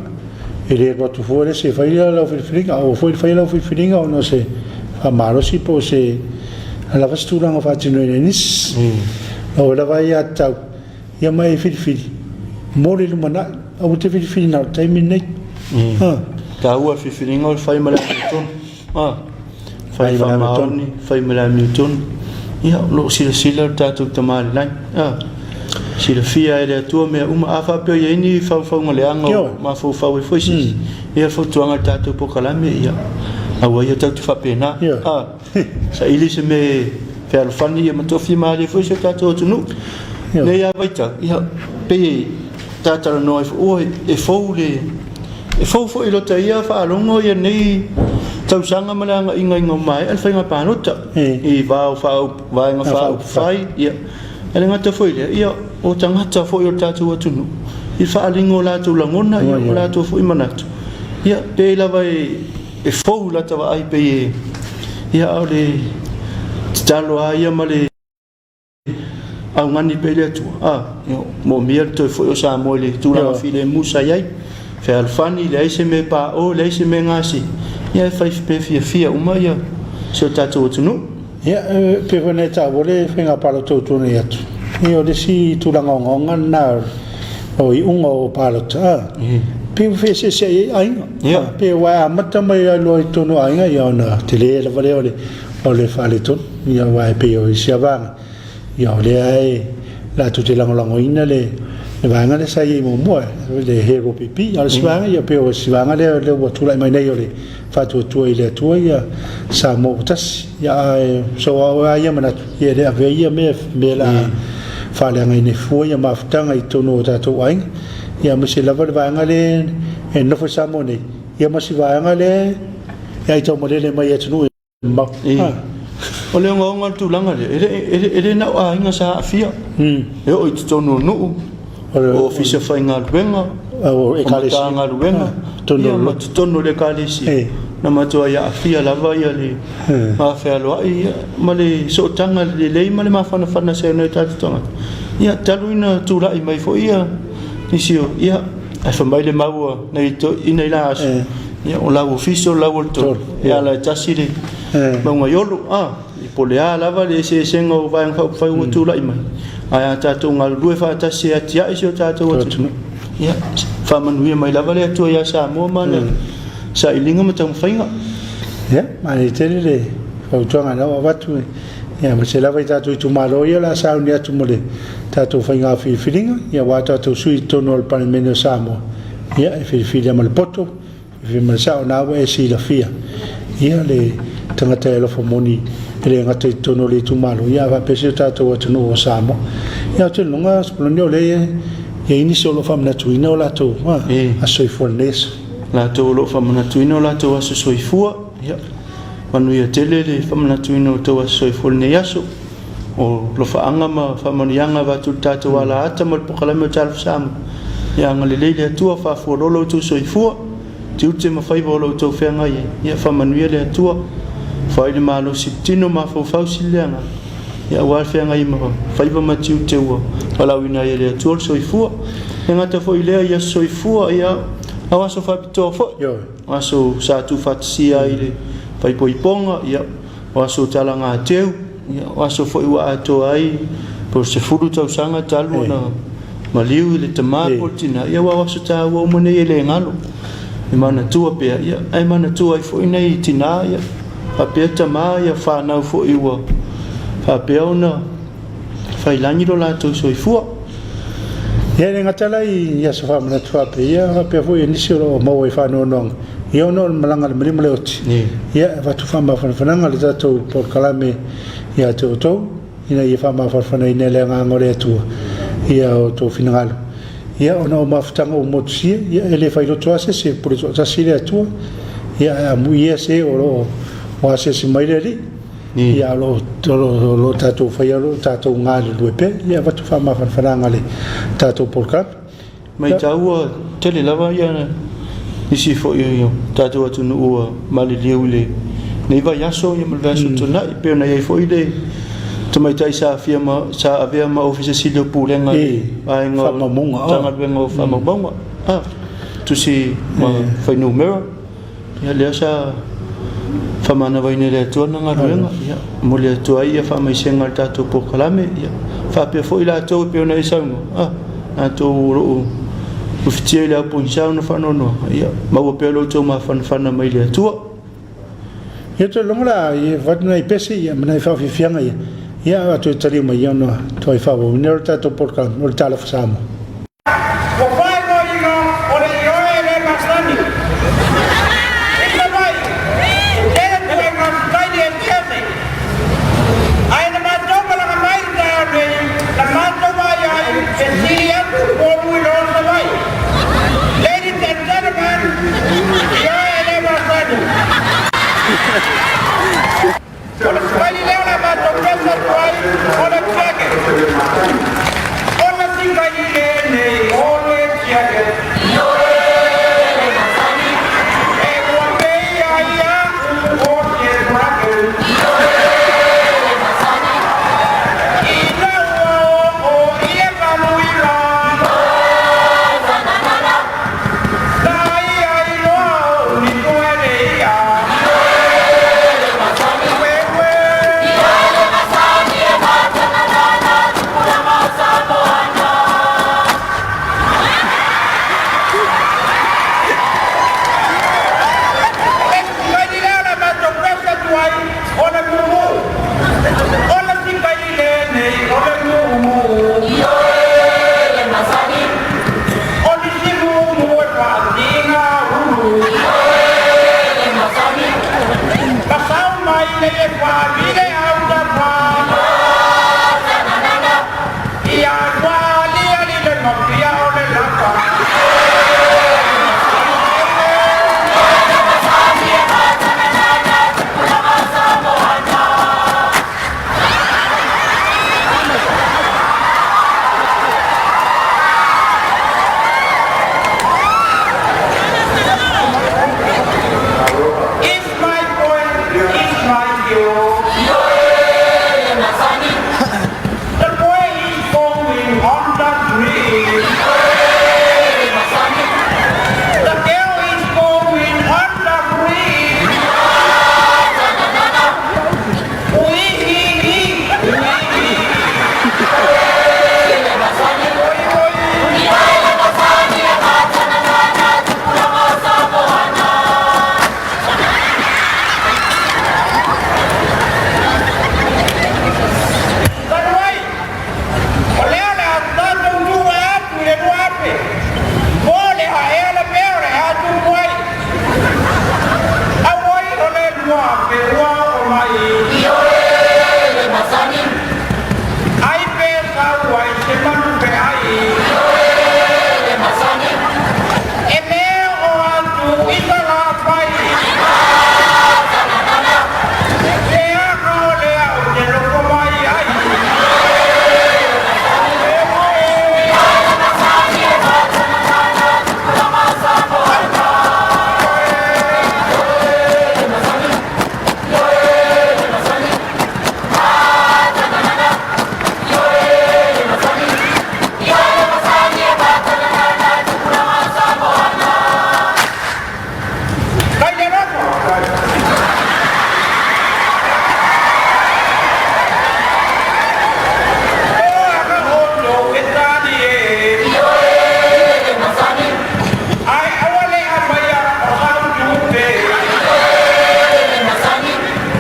E le alu atu fua le isi e fai lau filifiliga, aua foi le faia lau filifiliga ona o se faamalosi po o se a lava se tulaga faatinoina e nisi. Lau oe lava ia tatau, ia ma e filifili mo le lumanai, aua te filifili na o le taimi lenei. A. Taua le filifiliga o le fai ma le amiotonu. A. Fai faamaoni, fai ma le amiotonu. Ia, o lo o silasila le tatou Tama i le lagi. A. Silafia e le Atua mea uma. A faapea o i ai ni faufauga leaga o mafaufau ai foi se isi, ia, fautuaga i le tatou polokalame, ia, aua ia tatou te faapena. A. Saili se mea e fealofani ia ma tofi malie foi si o tatou atunuu. Nei lava vaitau, ia, pei e tatalanoa ai foi, ua e fou le, e fou foi i lota ia faalogo ia nei tausaga ma le agaiga ina ua maea le faiga palota i va o vaega faaupufai, ia, e le gata foi i lea, ia, o tagata foi o le tatou atunuu i le faaaliga o latou lagona, ia, o latou foi manatu, ia, pei lava e E fou lata vaai pei e ia a o le tatalo a ia ma le augani pea i le Atua a ia moomia le toe foi o Samoa i le tulaga filemu sa i ai fealofani leai se mea paʻo leai se mea gase ia e fai mea fiafia uma ia si o tatou atunuu. Ia, e pei foi ona e taua le faiga palota ua tuanai atu, ia o le isi tulaga ogaoga lena o iuga o palota, a, pei ua feeseeseai ai aiga. Ia. Pei aua e amata mai lava loa i totonu o aiga, ia ona tele lava lea o le, o le faaletonu. Ia aua e pei o isi lava vaega, ia o lea e latou te lagolagoina le, le vaega lea sa i ai muamua, le Hero PP. A o le isi vaega, ia pei o isi vaega lea, lea ua tulai mai nei o le Faatuatua i le Atua ia Samoa ua tasi. Ia ae so a oe a ia manatu, ia e le avea ia mea mea la faaleagaina ai fua ia mafutaga i totonu o tatou aiga. Ia aemaise lava le vaega lea e nofo i Samoa nei, ia ma si vaega lea e aitaumalele mai i atunuu e mamao. O le ogaoga o le tulaga lea, e le na o aiga sa aafia. E oo i totonu o nuu, o ofisa faigaluega, o Matagaluega, ia ma totonu o le Ekalesia, na matuai aafia lava le vafealoai ma le sootaga lelei ma le mafanafana sa i ai nai o tatou tagata, ia talu ina tulai mai foi nisi o, ia, ae fai mai le mau a nai toeaiina i la aso, ia o lau ofisa o lau o le tolu, e ala e tasi le mauga i Olo, a. Po o le a lava le eseesega o Vaega Faaupufai ua tulai mai, ae a tatou galulue faatasi e atiae si o tatou atunuu, ia, faamanuia mai lava le Atua ia Samoa ma ana sailiga ma taumafaiga. Ia, manaia tele le fautuaga na ua avatu, ia, aemaise lava i tatou itumalo ia o le a sauni atu mo le tatou faiga filifiliga, ia, aua tatou sui i totonu o le Palemene o Samoa, ia, e filifili lava ma le poto, Fai mai sao na ua e silafia ia le tagata e alofa moni e le gata i totonu o le itumalo ia ae faapea si o tatou atunuu o Samoa. Ia ou te lagona Sepoloni o lea e i ai nisi o lo o faamanatuina o latou aso soifua i lenei aso. Latou o lo o faamanatuina o latou aso soifua, ia manuia tele le faamanatuina o tou aso soifua i lenei aso. O alofaaga ma faamanuiaga avatu i le tatou alaata ma le polokalame o Talofa Samoa. Ia agalelei le Atua, faafualoa lo outou soifua, tiute ma faiva o lo outou feagai ai. Ia faamanuia le Atua, foai le malosi i le tino, mafaufau sili le agaga, ia aua le feagai ma faiva ma tiute ua valaauina ai e le Atua le soifua. E gata foi i lea i aso soifua, ia o aso faapitoa foi, o aso sa tuufaatasia ai le faaipoipoga, ia o aso talagateu, ia, o aso foi ua atoa ai po o le 10 tausaga talu ona maliu i le tama po o le tina, ia aua o aso taua uma nei e le galo. E manatua pea, ia, ae manatua ai foi nai tina, ia, faapea tama, ia, fanau foi ua faapea ona failagi lo latou soifua. Ia, e le gata la i aso faamanatu faapea, ia, faapea foi i nisi o lo o maua i faanoanoaga, ia ona o le malaga a le maliu ma le oti. Ia, e avatu faamafanafanaga le tatou polokalame ia te outou, ina ia faamafanafanaina e le Agaga o le Atua ia outou finagalo. Ia, ona o mafutaga ua motusia, ia, e le failoto lava se isi, e pule toatasi le Atua, ia, ae amuia se o lo o ua asiasi mai le Alii, ia o lo o lo o tatou faia o lo o tatou galulue pea, ia avatu faamafanafanaga i le tatou polokalame. Matau ua tele lava ia nisi foi o tatou atunuu ua maliliu i lenei vaiaso ia ma le vaiaso tuanai, e pei ona i ai foi le tamaitai sa afia ma sa avea ma Ofisa Sili o Pulega i le vaega o Matagaluega o Faamaumauga, tusi ma fuainumera. Ia lea sa faamanavaina e le Atua lana galuega, ia momoli atu ai ia faamaisega i le tatou polokalame, ia faapea foi i latou e pei ona e saunoa, ah, latou o lo o ufitia i le aupogisa ona faanoanoaga, ia maua pea lo outou mafanafana mai le Atua. Ia toe logo la ia vatu nai pese ia ma nai faafiafiaga ia, ia a toe taliu mai ia ona toe faaauauina lea o le tatou polokalame o le Talofa Samoa. Ua faaigoaina o le ioe e le masani. I Savaii, e tele ituaiga sitaili eseese. Ae na matou malaga mai i le taeao nei, na matou vaai ai e sili atu Upolu i lo Savaii. Ladies and gentlemen, ioe e le masani. O le sitaili lea o le a matou pese atu ai, o le tiake. O le sitaili lenei o le tiake. E ua pei ai au o se dragon. Ina ua oo i le malu i lalo. Na ia iloa o ni tuele ia. Mai le fāvile au tafa Ia ua ali ali le mafia o le lapa. Is my point, is my view. The boy is going on the tree. The girl is going on the tree. Ui, hi, hi, ui, hi. Oi, oi. Talu ai, o lea o le a tatou tua atu i le 2000, po o le a ea le mea o le a tupu ai. Auoi o le 2000 ua oo mai. Ai pe sau ai se manu pe ai. E le oo atu i Salafai. Le aga o lea ou te loko mai ai. Kai le loto. O aga outou e tali e. Ai aua le aumaia o sau tupe.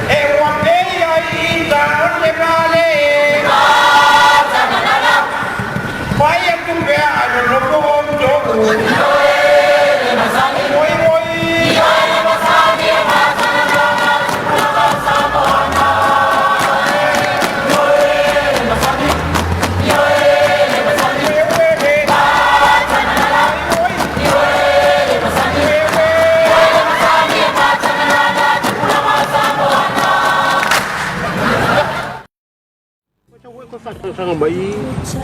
E ua pei ai ita o se vale. Fai atu pea ae nonofo outou. Oi oi. mai i.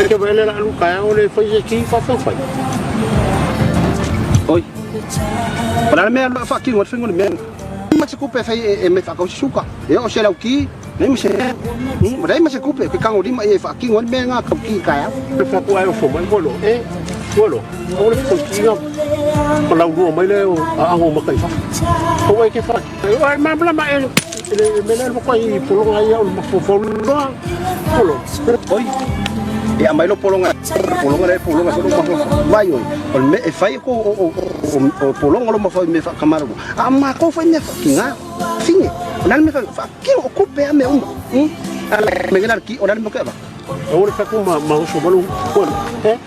Ke wele la alu taeao le fai se ki faafeu fai. Oi. O le a le mea e faatino ai le faiga o le mea lena? Ma se tupe e fai e mea faatau se suka. E oo se lauki, leai ma se mea. Leai ma se tupe, ke tago lima i e faatino ai le mea lena tau ki taeao. Le fatu ae ofo mai ua loa e ua loa aua le fitoitini ma laulua mai le aano o maka i fafo. Aua e ke fa ai malamalama e le mea lea matua i pologa ia o le mafaufau loa ua loa. Oi, e aumai lou pologa, pologa lea pologa foi lou mafaufau. Vai oi, o le mea e fai o o pologa lou mafaufau i mea faakamalolo. A o matou foi mea faatiga. Fine, o le a le mea faatino o tupe a mea uma. A le mea le ki o le a le mea ke avatu. Aua le fatu ma ma oso malu ua e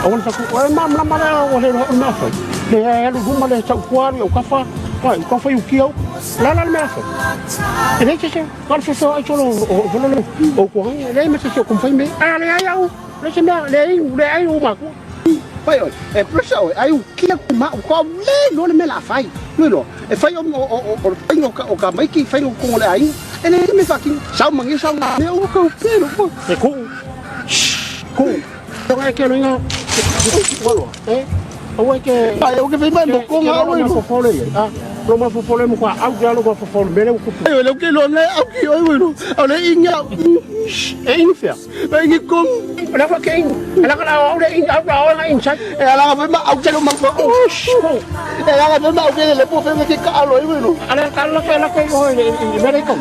aua le fatu o ma ma ma o le o mea fai. Le e alu luma le tau tua alu au kafa, ai kafa i uki au. La la le mea fai. E le se se, ka se so ai solo o solo le o ko ai le me se se ko fai me. A le ai au, le se mea le ai le ai o ma ku. Fai oe, e pressure oe, ai ukia ku ma u ka le no le mea la fai. No no, e fai o o o fai o ka o ka maiki fai o kongo le ai. E le me fa ki sau mangi sau me o ka pe no. E ku. Ku. Tonga e ke loinga. Walo. E. Aua e ke. Ai o ke fai mai mo konga o no fofole ia. Ah. Lo ma fofole mo kwa au ya lo ma fofole mele u kupu. Ai o le ke lo ngai au ki oi oi. Au le inga. E inga fea. E ingi kong. O le fa ke inga. Ala ka au le inga au au la inga. E ala ka ma au ke lo ma o. E ala ka ma au ke le po fe ke ka alo oi oi. Ala ka la ka la ka o le mele ko.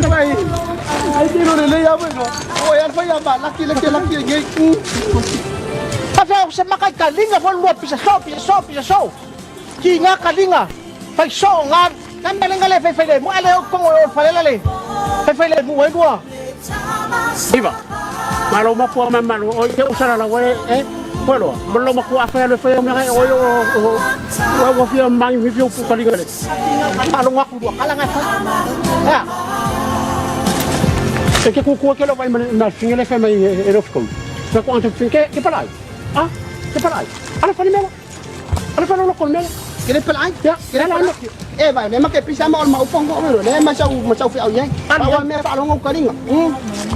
Ai ai ke lo le le ya oi no. O e alfa ya ma laki le ke laki ngai. Afea o se maka i ka linga fo lua pisa so pisa so pisa so. Ki ngā ka linga. Fai so ngā. Ngā mea lenga le fai fai le mu ale o kongo o falela le. Fai fai le mu e lua. Iva. Malo mapua ma malo o te usara la wale e. Puelo, malo makua afea le fai o mea o o o o fia mai mi fia pu kalinga le. Alo ngaku lua kala ngai fai. Ya. E ke kukua ke lo vai ma finge le fai mai e lo fkou. Na ko ante finge ke palai. Ah, ke palai. Ala fani mela. Ala fani lo ko mela. Ke le palai. Ya, Ke le palai. E vai le ma ke pisa ma o ma upongo o le ma sau ma sau fi au yai. Pa wa me fa longo kalinga.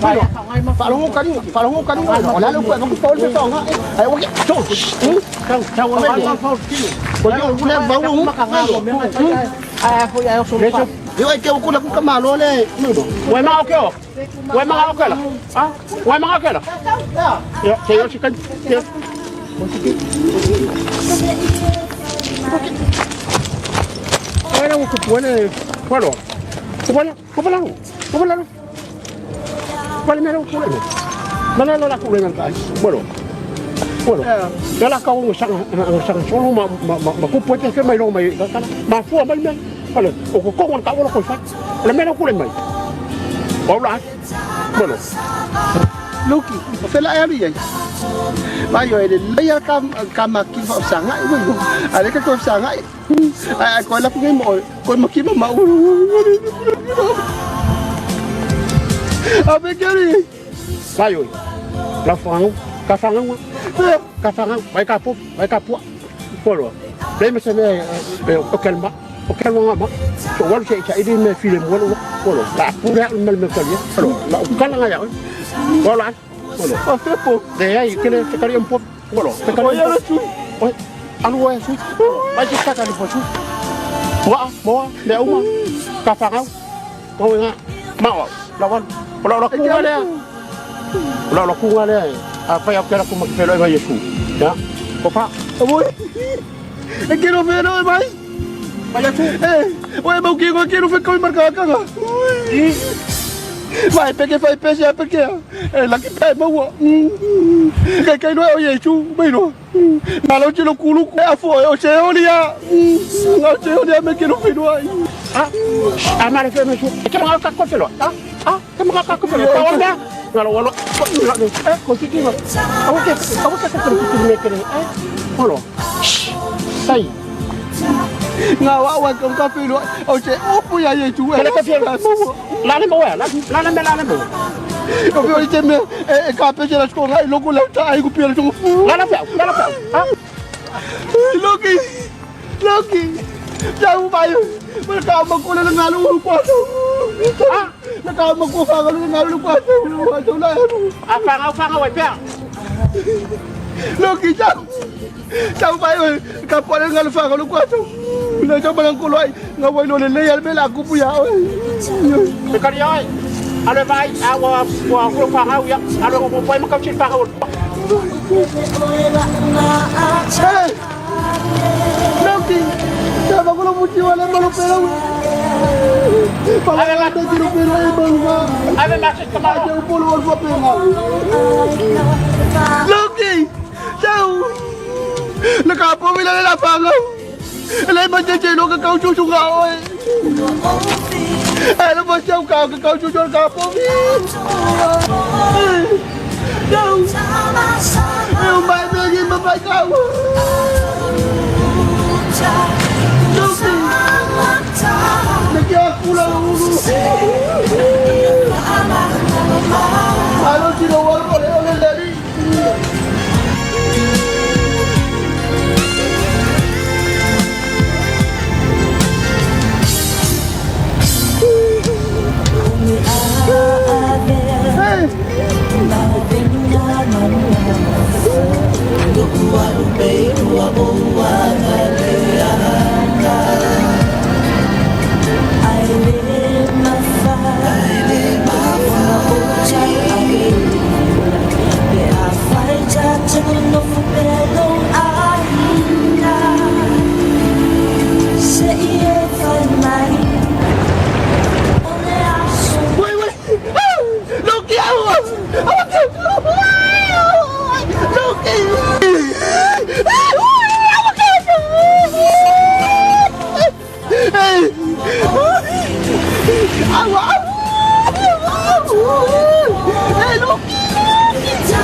Fa longo kalinga, fa longo kalinga. O la le ku ku pa o le fa nga. Ai o ke. Tau tau ma ma fa ti. Ko le o le va u. Ai foi ai o so fa. Yo ai ke o ku la ku ka malo le. Wai ma o ke o. Wai ma o ke la. Ah, wai ma o ke la. Ya, ke yo chikan. Ya. Era o que pone, bueno. Bueno, como la, como la. Vale, me lo pone. Vale, lo la cule ngai. Bueno. Bueno. Ya la kau sang sang solo ma ma ma ku pote ke mai lo mai ka ma fua mai mai. Vale, o ko ko ka lo ko fa. Le me lo cule mai. Hola. Bueno. Luki, o fela e alu iai. Vai o ele leia ka ka maki fa sanga i mo. Ale ka ko sanga i. Ai ko la ku mo ko maki ma u. A be ke ri. Vai oi. La fangu, ka fangu. Ka fangu, vai ka pu, vai ka pu. Polo. Le me se me o kelma. O kelma ma. So walu se sa ili me file mo lo. Polo. La pu re me me kalia. Polo. La u kala nga ya. Polo. Polo. O fe po. De ai ke le kali un po. Polo. Te kali. O ya su. Oi. Alu e su. Vai se ka kali po su. Wa, moa, le uma. Ka fangu. O nga. Ma wa. La wan. Polo la ku nga le. La la ku nga le. A fai au kera ku ma ke lo Yesu. Ya. Ko pa. Oi. E ke no fe no mai. Vai Yesu. E, oi mau ki ko ke no fe ko marka ka ka. Vai pe ke fai pe se pe ke. E la ki pe mau. Ke ke no o Yesu mai no. Ma lo ti lo kulu ku a fo o se o lia. O se o lia me ke no fe no ai. Ah, ah, ma le fe me su. Ke ma ka ko fe lo. Ah, ah, ke ma ka ko fe lo. Ka wa na. Ngalo walo. Eh, ko ki ki ma. Awo ke, awo ke ko ki ki me ke. Eh, holo. Sai. Ngā wa wa ka ka fe no. O se o pu ya Yesu. Ke le ka fe lo. La le mo wa, la la le me la le mo. O fe o te me e ka pe se la sko ngai loko la ta ai ku pe la La la fe, la la fe. Ah, Loki. Loki. Tau mai. Ma ka ma ko le ngalu lu kwa tau. Na ka ma ko fa ngalu ngalu lu kwa tau. Lu tau la. A whangau whangau ai pea. Loki tau. Tau mai ka po le ngalu fa ngalu kwa tau. Na tau ma ko loi. Nga wai lo le le ya me la ku pu ya. Te kari ai. Alo vai a ua ua ua whangau ia. Alo ua pai makau chil whangau. Hey! Loki! Tau ma ko lo muti wala ma lo pera. Pa la la te lo pera e ma lo. Ave ma se tamaro. Tau polo wal fa pera. Loki! Tau! Le ka po mi la la fa ngau. Le ma che che lo ka kau chu chu nga oi. Ai lo ma chau ka ka kau chu chu ka po mi. Tau! Eu mai me gi ma mai kau. Loki! Le ke aku la ulu. Alo ti lo wal ko le le le. Hey! Wait, wait! Loki! Loki! Hey! Hey, Loki!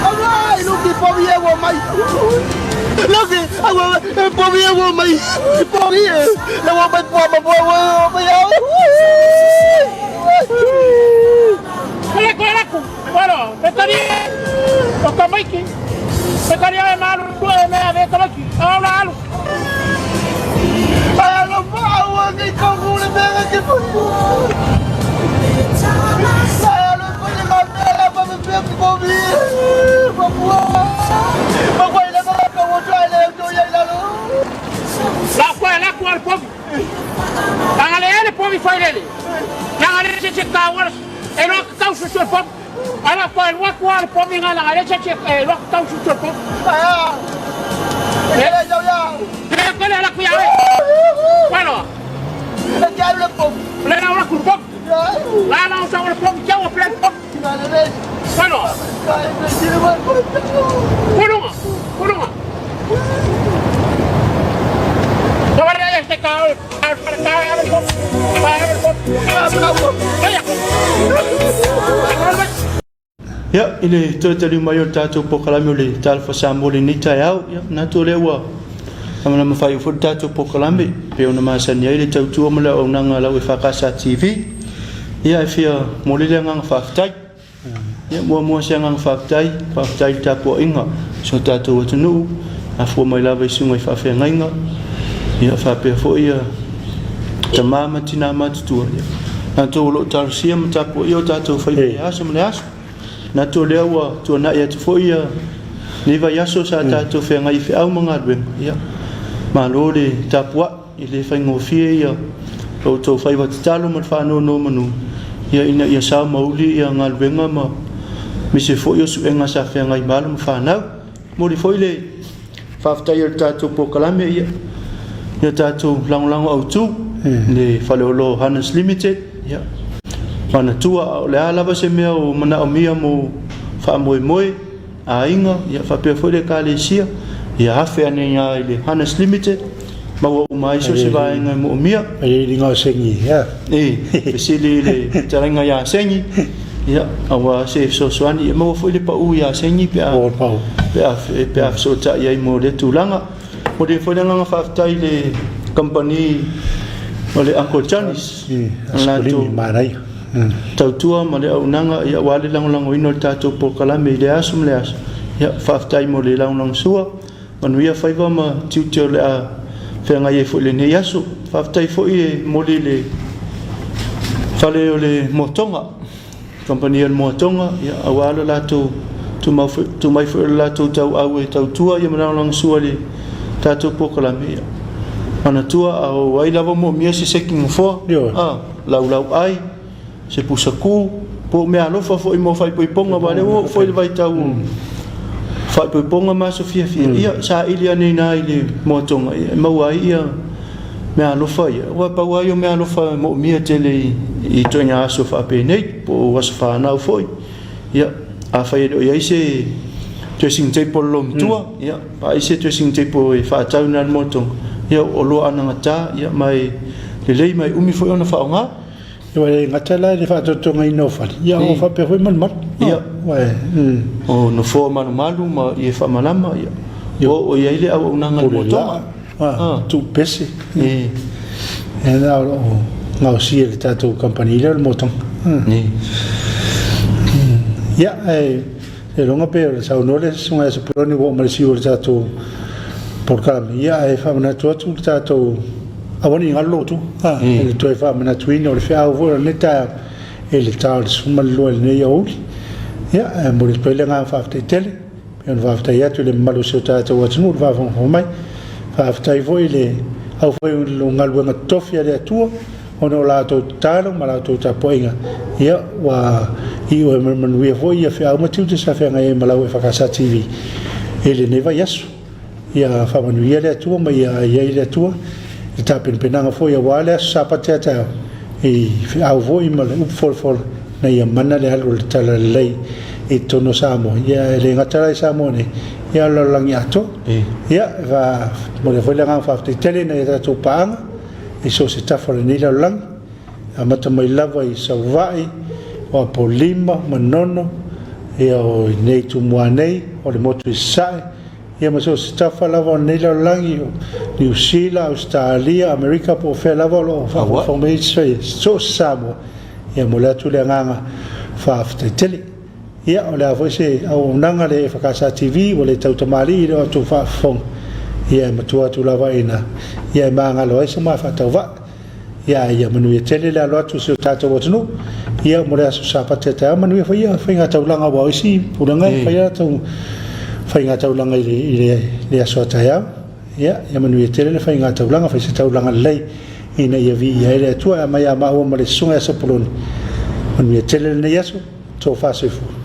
Alright, Loki, pobi e wo mai. Loki, awa, pobi e wo mai. Pobi e. La wo mai po ma po wo ma ya. Kole kole laku. Bueno, petari. O kamaiki. Petari ai malu tu e mea ve kamaiki. Aula alu. Ai lo pa wa ke ko ku le me ke po. Ai lo po le ma me la pa me pe po bi. Pa po. Pa ko le ma ka wo try le to ya la lo. La koe la ku al povi. Tanga le ele povi fai lele. Tanga le se se ka wala. E lo ka su su povi. Ala koe lo ku al povi nga la le se se e lo ka su su povi. Ai a. Le ya ya. Le ko le la ku ya. Bueno, Le ya le po. le la la ku povi. La la sa wala povi kia wa plen povi. Bueno, kulunga, kulunga. Tawari ai este ka al para ka al povi. Pa al povi. Kaya. Ia, i le toe taliu mai o le tatou polokalame o le Talofa Samoa i lenei taeao, ia, manatu o lea ua lamalama faaiu foi le tatou polokalame e pei ona masani ai le tautua ma le auaunaga a lau EFKS TV. Ia, e fia momoli le agaga faafetai. Ia, muamua se agaga faafetai, faafetai i le tapuaiga o si o tatou atunuu, afua mai lava i susuga i faafeagaiga, ia, faapea foi ia tama ma tina matutua, ia, latou o lo o talosia ma tapuaia o tatou faiva i le aso ma le aso. Manatu o lea ua tuanai atu foi ia nei vaiaso sa tatou feagai i feau ma galuega, ia, malo le tapuai, e le faigofie ia lo outou faiva tatalo ma le faanonomanu, ia, ina ia sao ma uli ia galuega ma aemaise foi o suega sa feagai ma alo ma fanau. Momoli foi le faafetai a le tatou polokalame, ia, ia tatou lagolago autu le Faleolo Harness Limited, ia, manatua a o le a lava se mea o manaomia mo faamoemoe aiga, ia, faapea foi le Ekalesia, ia afe ane i le Harness Limited, maua uma ai so o se vaega e moomia. E i liga o Sengi, ia. E, fesili i le fetalaiga ia Sengi, ia, aua se fesoasoani, ia maua foi le pau ia Sengi pe a, O le pau. pe a, pe a fesootai ai mo lea tulaga. Momoli ai foi le agaga faafetai i le kamupani o le Uncle Johnny's, I, na latou Asopolimi, manaia. tautua ma le auaunaga, ia, aua le lagolagoina o le tatou polokalame i lea aso ma lea aso. Ia, faafetai mo le lagolagosua. Manuia faiva ma tiute o le a feagai ai foi i lenei aso. Faafetai foi e momoli i le fale o le Moatoga, Kamupani a le Moatoga, ia, aua lo latou tuu mai foi o le latou tauau e tautua ia ma lagolagosua i le tatou polokalame. Ia, manatua a o ai lava moomia se seki nofoa, a, laulau ai, se pusa ku, po o meaalofa foi mo faaipoipoga, aua o lea ua oo foi i le vaitau o faaipoipoga ma aso fiafia, ia saili ane i ina i le moatoga e maua ai ia meaalofa ia. Aua pau lava ia o meaalofa e moomia tele i ituaiga aso faapenei, po o aso fanau foi. Ia, afai e le o i ai se dressing table loomatua, ia, vaai se dressing table e faatau i ina i le moatoga, ia o oloa anagata, ia, ma e lelei ma e umi foi ona faaaoga. Ua le gata la i le faatotogaina o fale, ia o faapea foi malumalu. Ia, o nofoa malumalu ma ie faamalama, ia, o i ai le auaunaga i le moatoga. Tuupese. E na o lo o gaosia e le tatou kamupani lea o le motoga. Ia, e iloga pe o le saunoa le Susuga ia Sepuloni ua oo mai le siu o le tatou polokalame, ia ae faamanatu atu le tatou aua ne i galo lou tu, i le toe faamanatuina o le feau foi o lenei taeao i le ta o le 12 i lenei aoauli. Ia, e momoli atu ai le agaga faafetai tele, pei ona faafetai atu i le mamalu o si o tatou atunuu i le faafogafoga mai. Faafetai foi i le aufaigaluega totofi a le Atua, ona o la outou tatalo ma la outou tapuaiga, ia, ua iu ai ma le manuia foi ia feau ma tiute sa feagai ai ma lau EFKS TV i lenei vaiaso. Ia faamanuia le Atua ma ia i ai le Atua i le tapenapenaga foi aua le aso Sapati a taeao i feau foi ma le upu folafola ina ia mana le alu o le talalelei i totonu o Samoa, ia e le gata la i Samoa nei, ia o le lalolagi atoa. Ia, e momoli foi le agaga faafetai tele i nai a tatou paaga i so o se tafa o lenei lalolagi, amata mai lava i Savaii, o Apolima, Manono, ia o inei i Tumua nei, o le motu i Sasae, ia ma so o se tafa lava o lenei lalolagi, o Niu Sila, Ausetalia, Amerika po o fea lava o lo o faafogafoga mai ai so o se Samoa, ia momoli atu le agaga faafetai tele. Ia, o le a foi se auaunaga a le EFKS TV ua le tau tamalii i le outou faafofoga, ia e matua atu lava ina ia e magalo ai se ma faatauvaa. Ia, a ia manuia tele le alo atu o si o tatou atunuu, ia mo le aso Sapati a taeao, manuia foi ia faigataulaga aua o isi pulega e fai a latou faigataulaga i le aso a taeao. Ia, ia manuia tele le faigataulaga, fai se taulaga lelei ina ia viia ai le Atua. E amai a maua ma le Susuga ia Sopoloni, manuia tele lenei aso. Tofa soifua.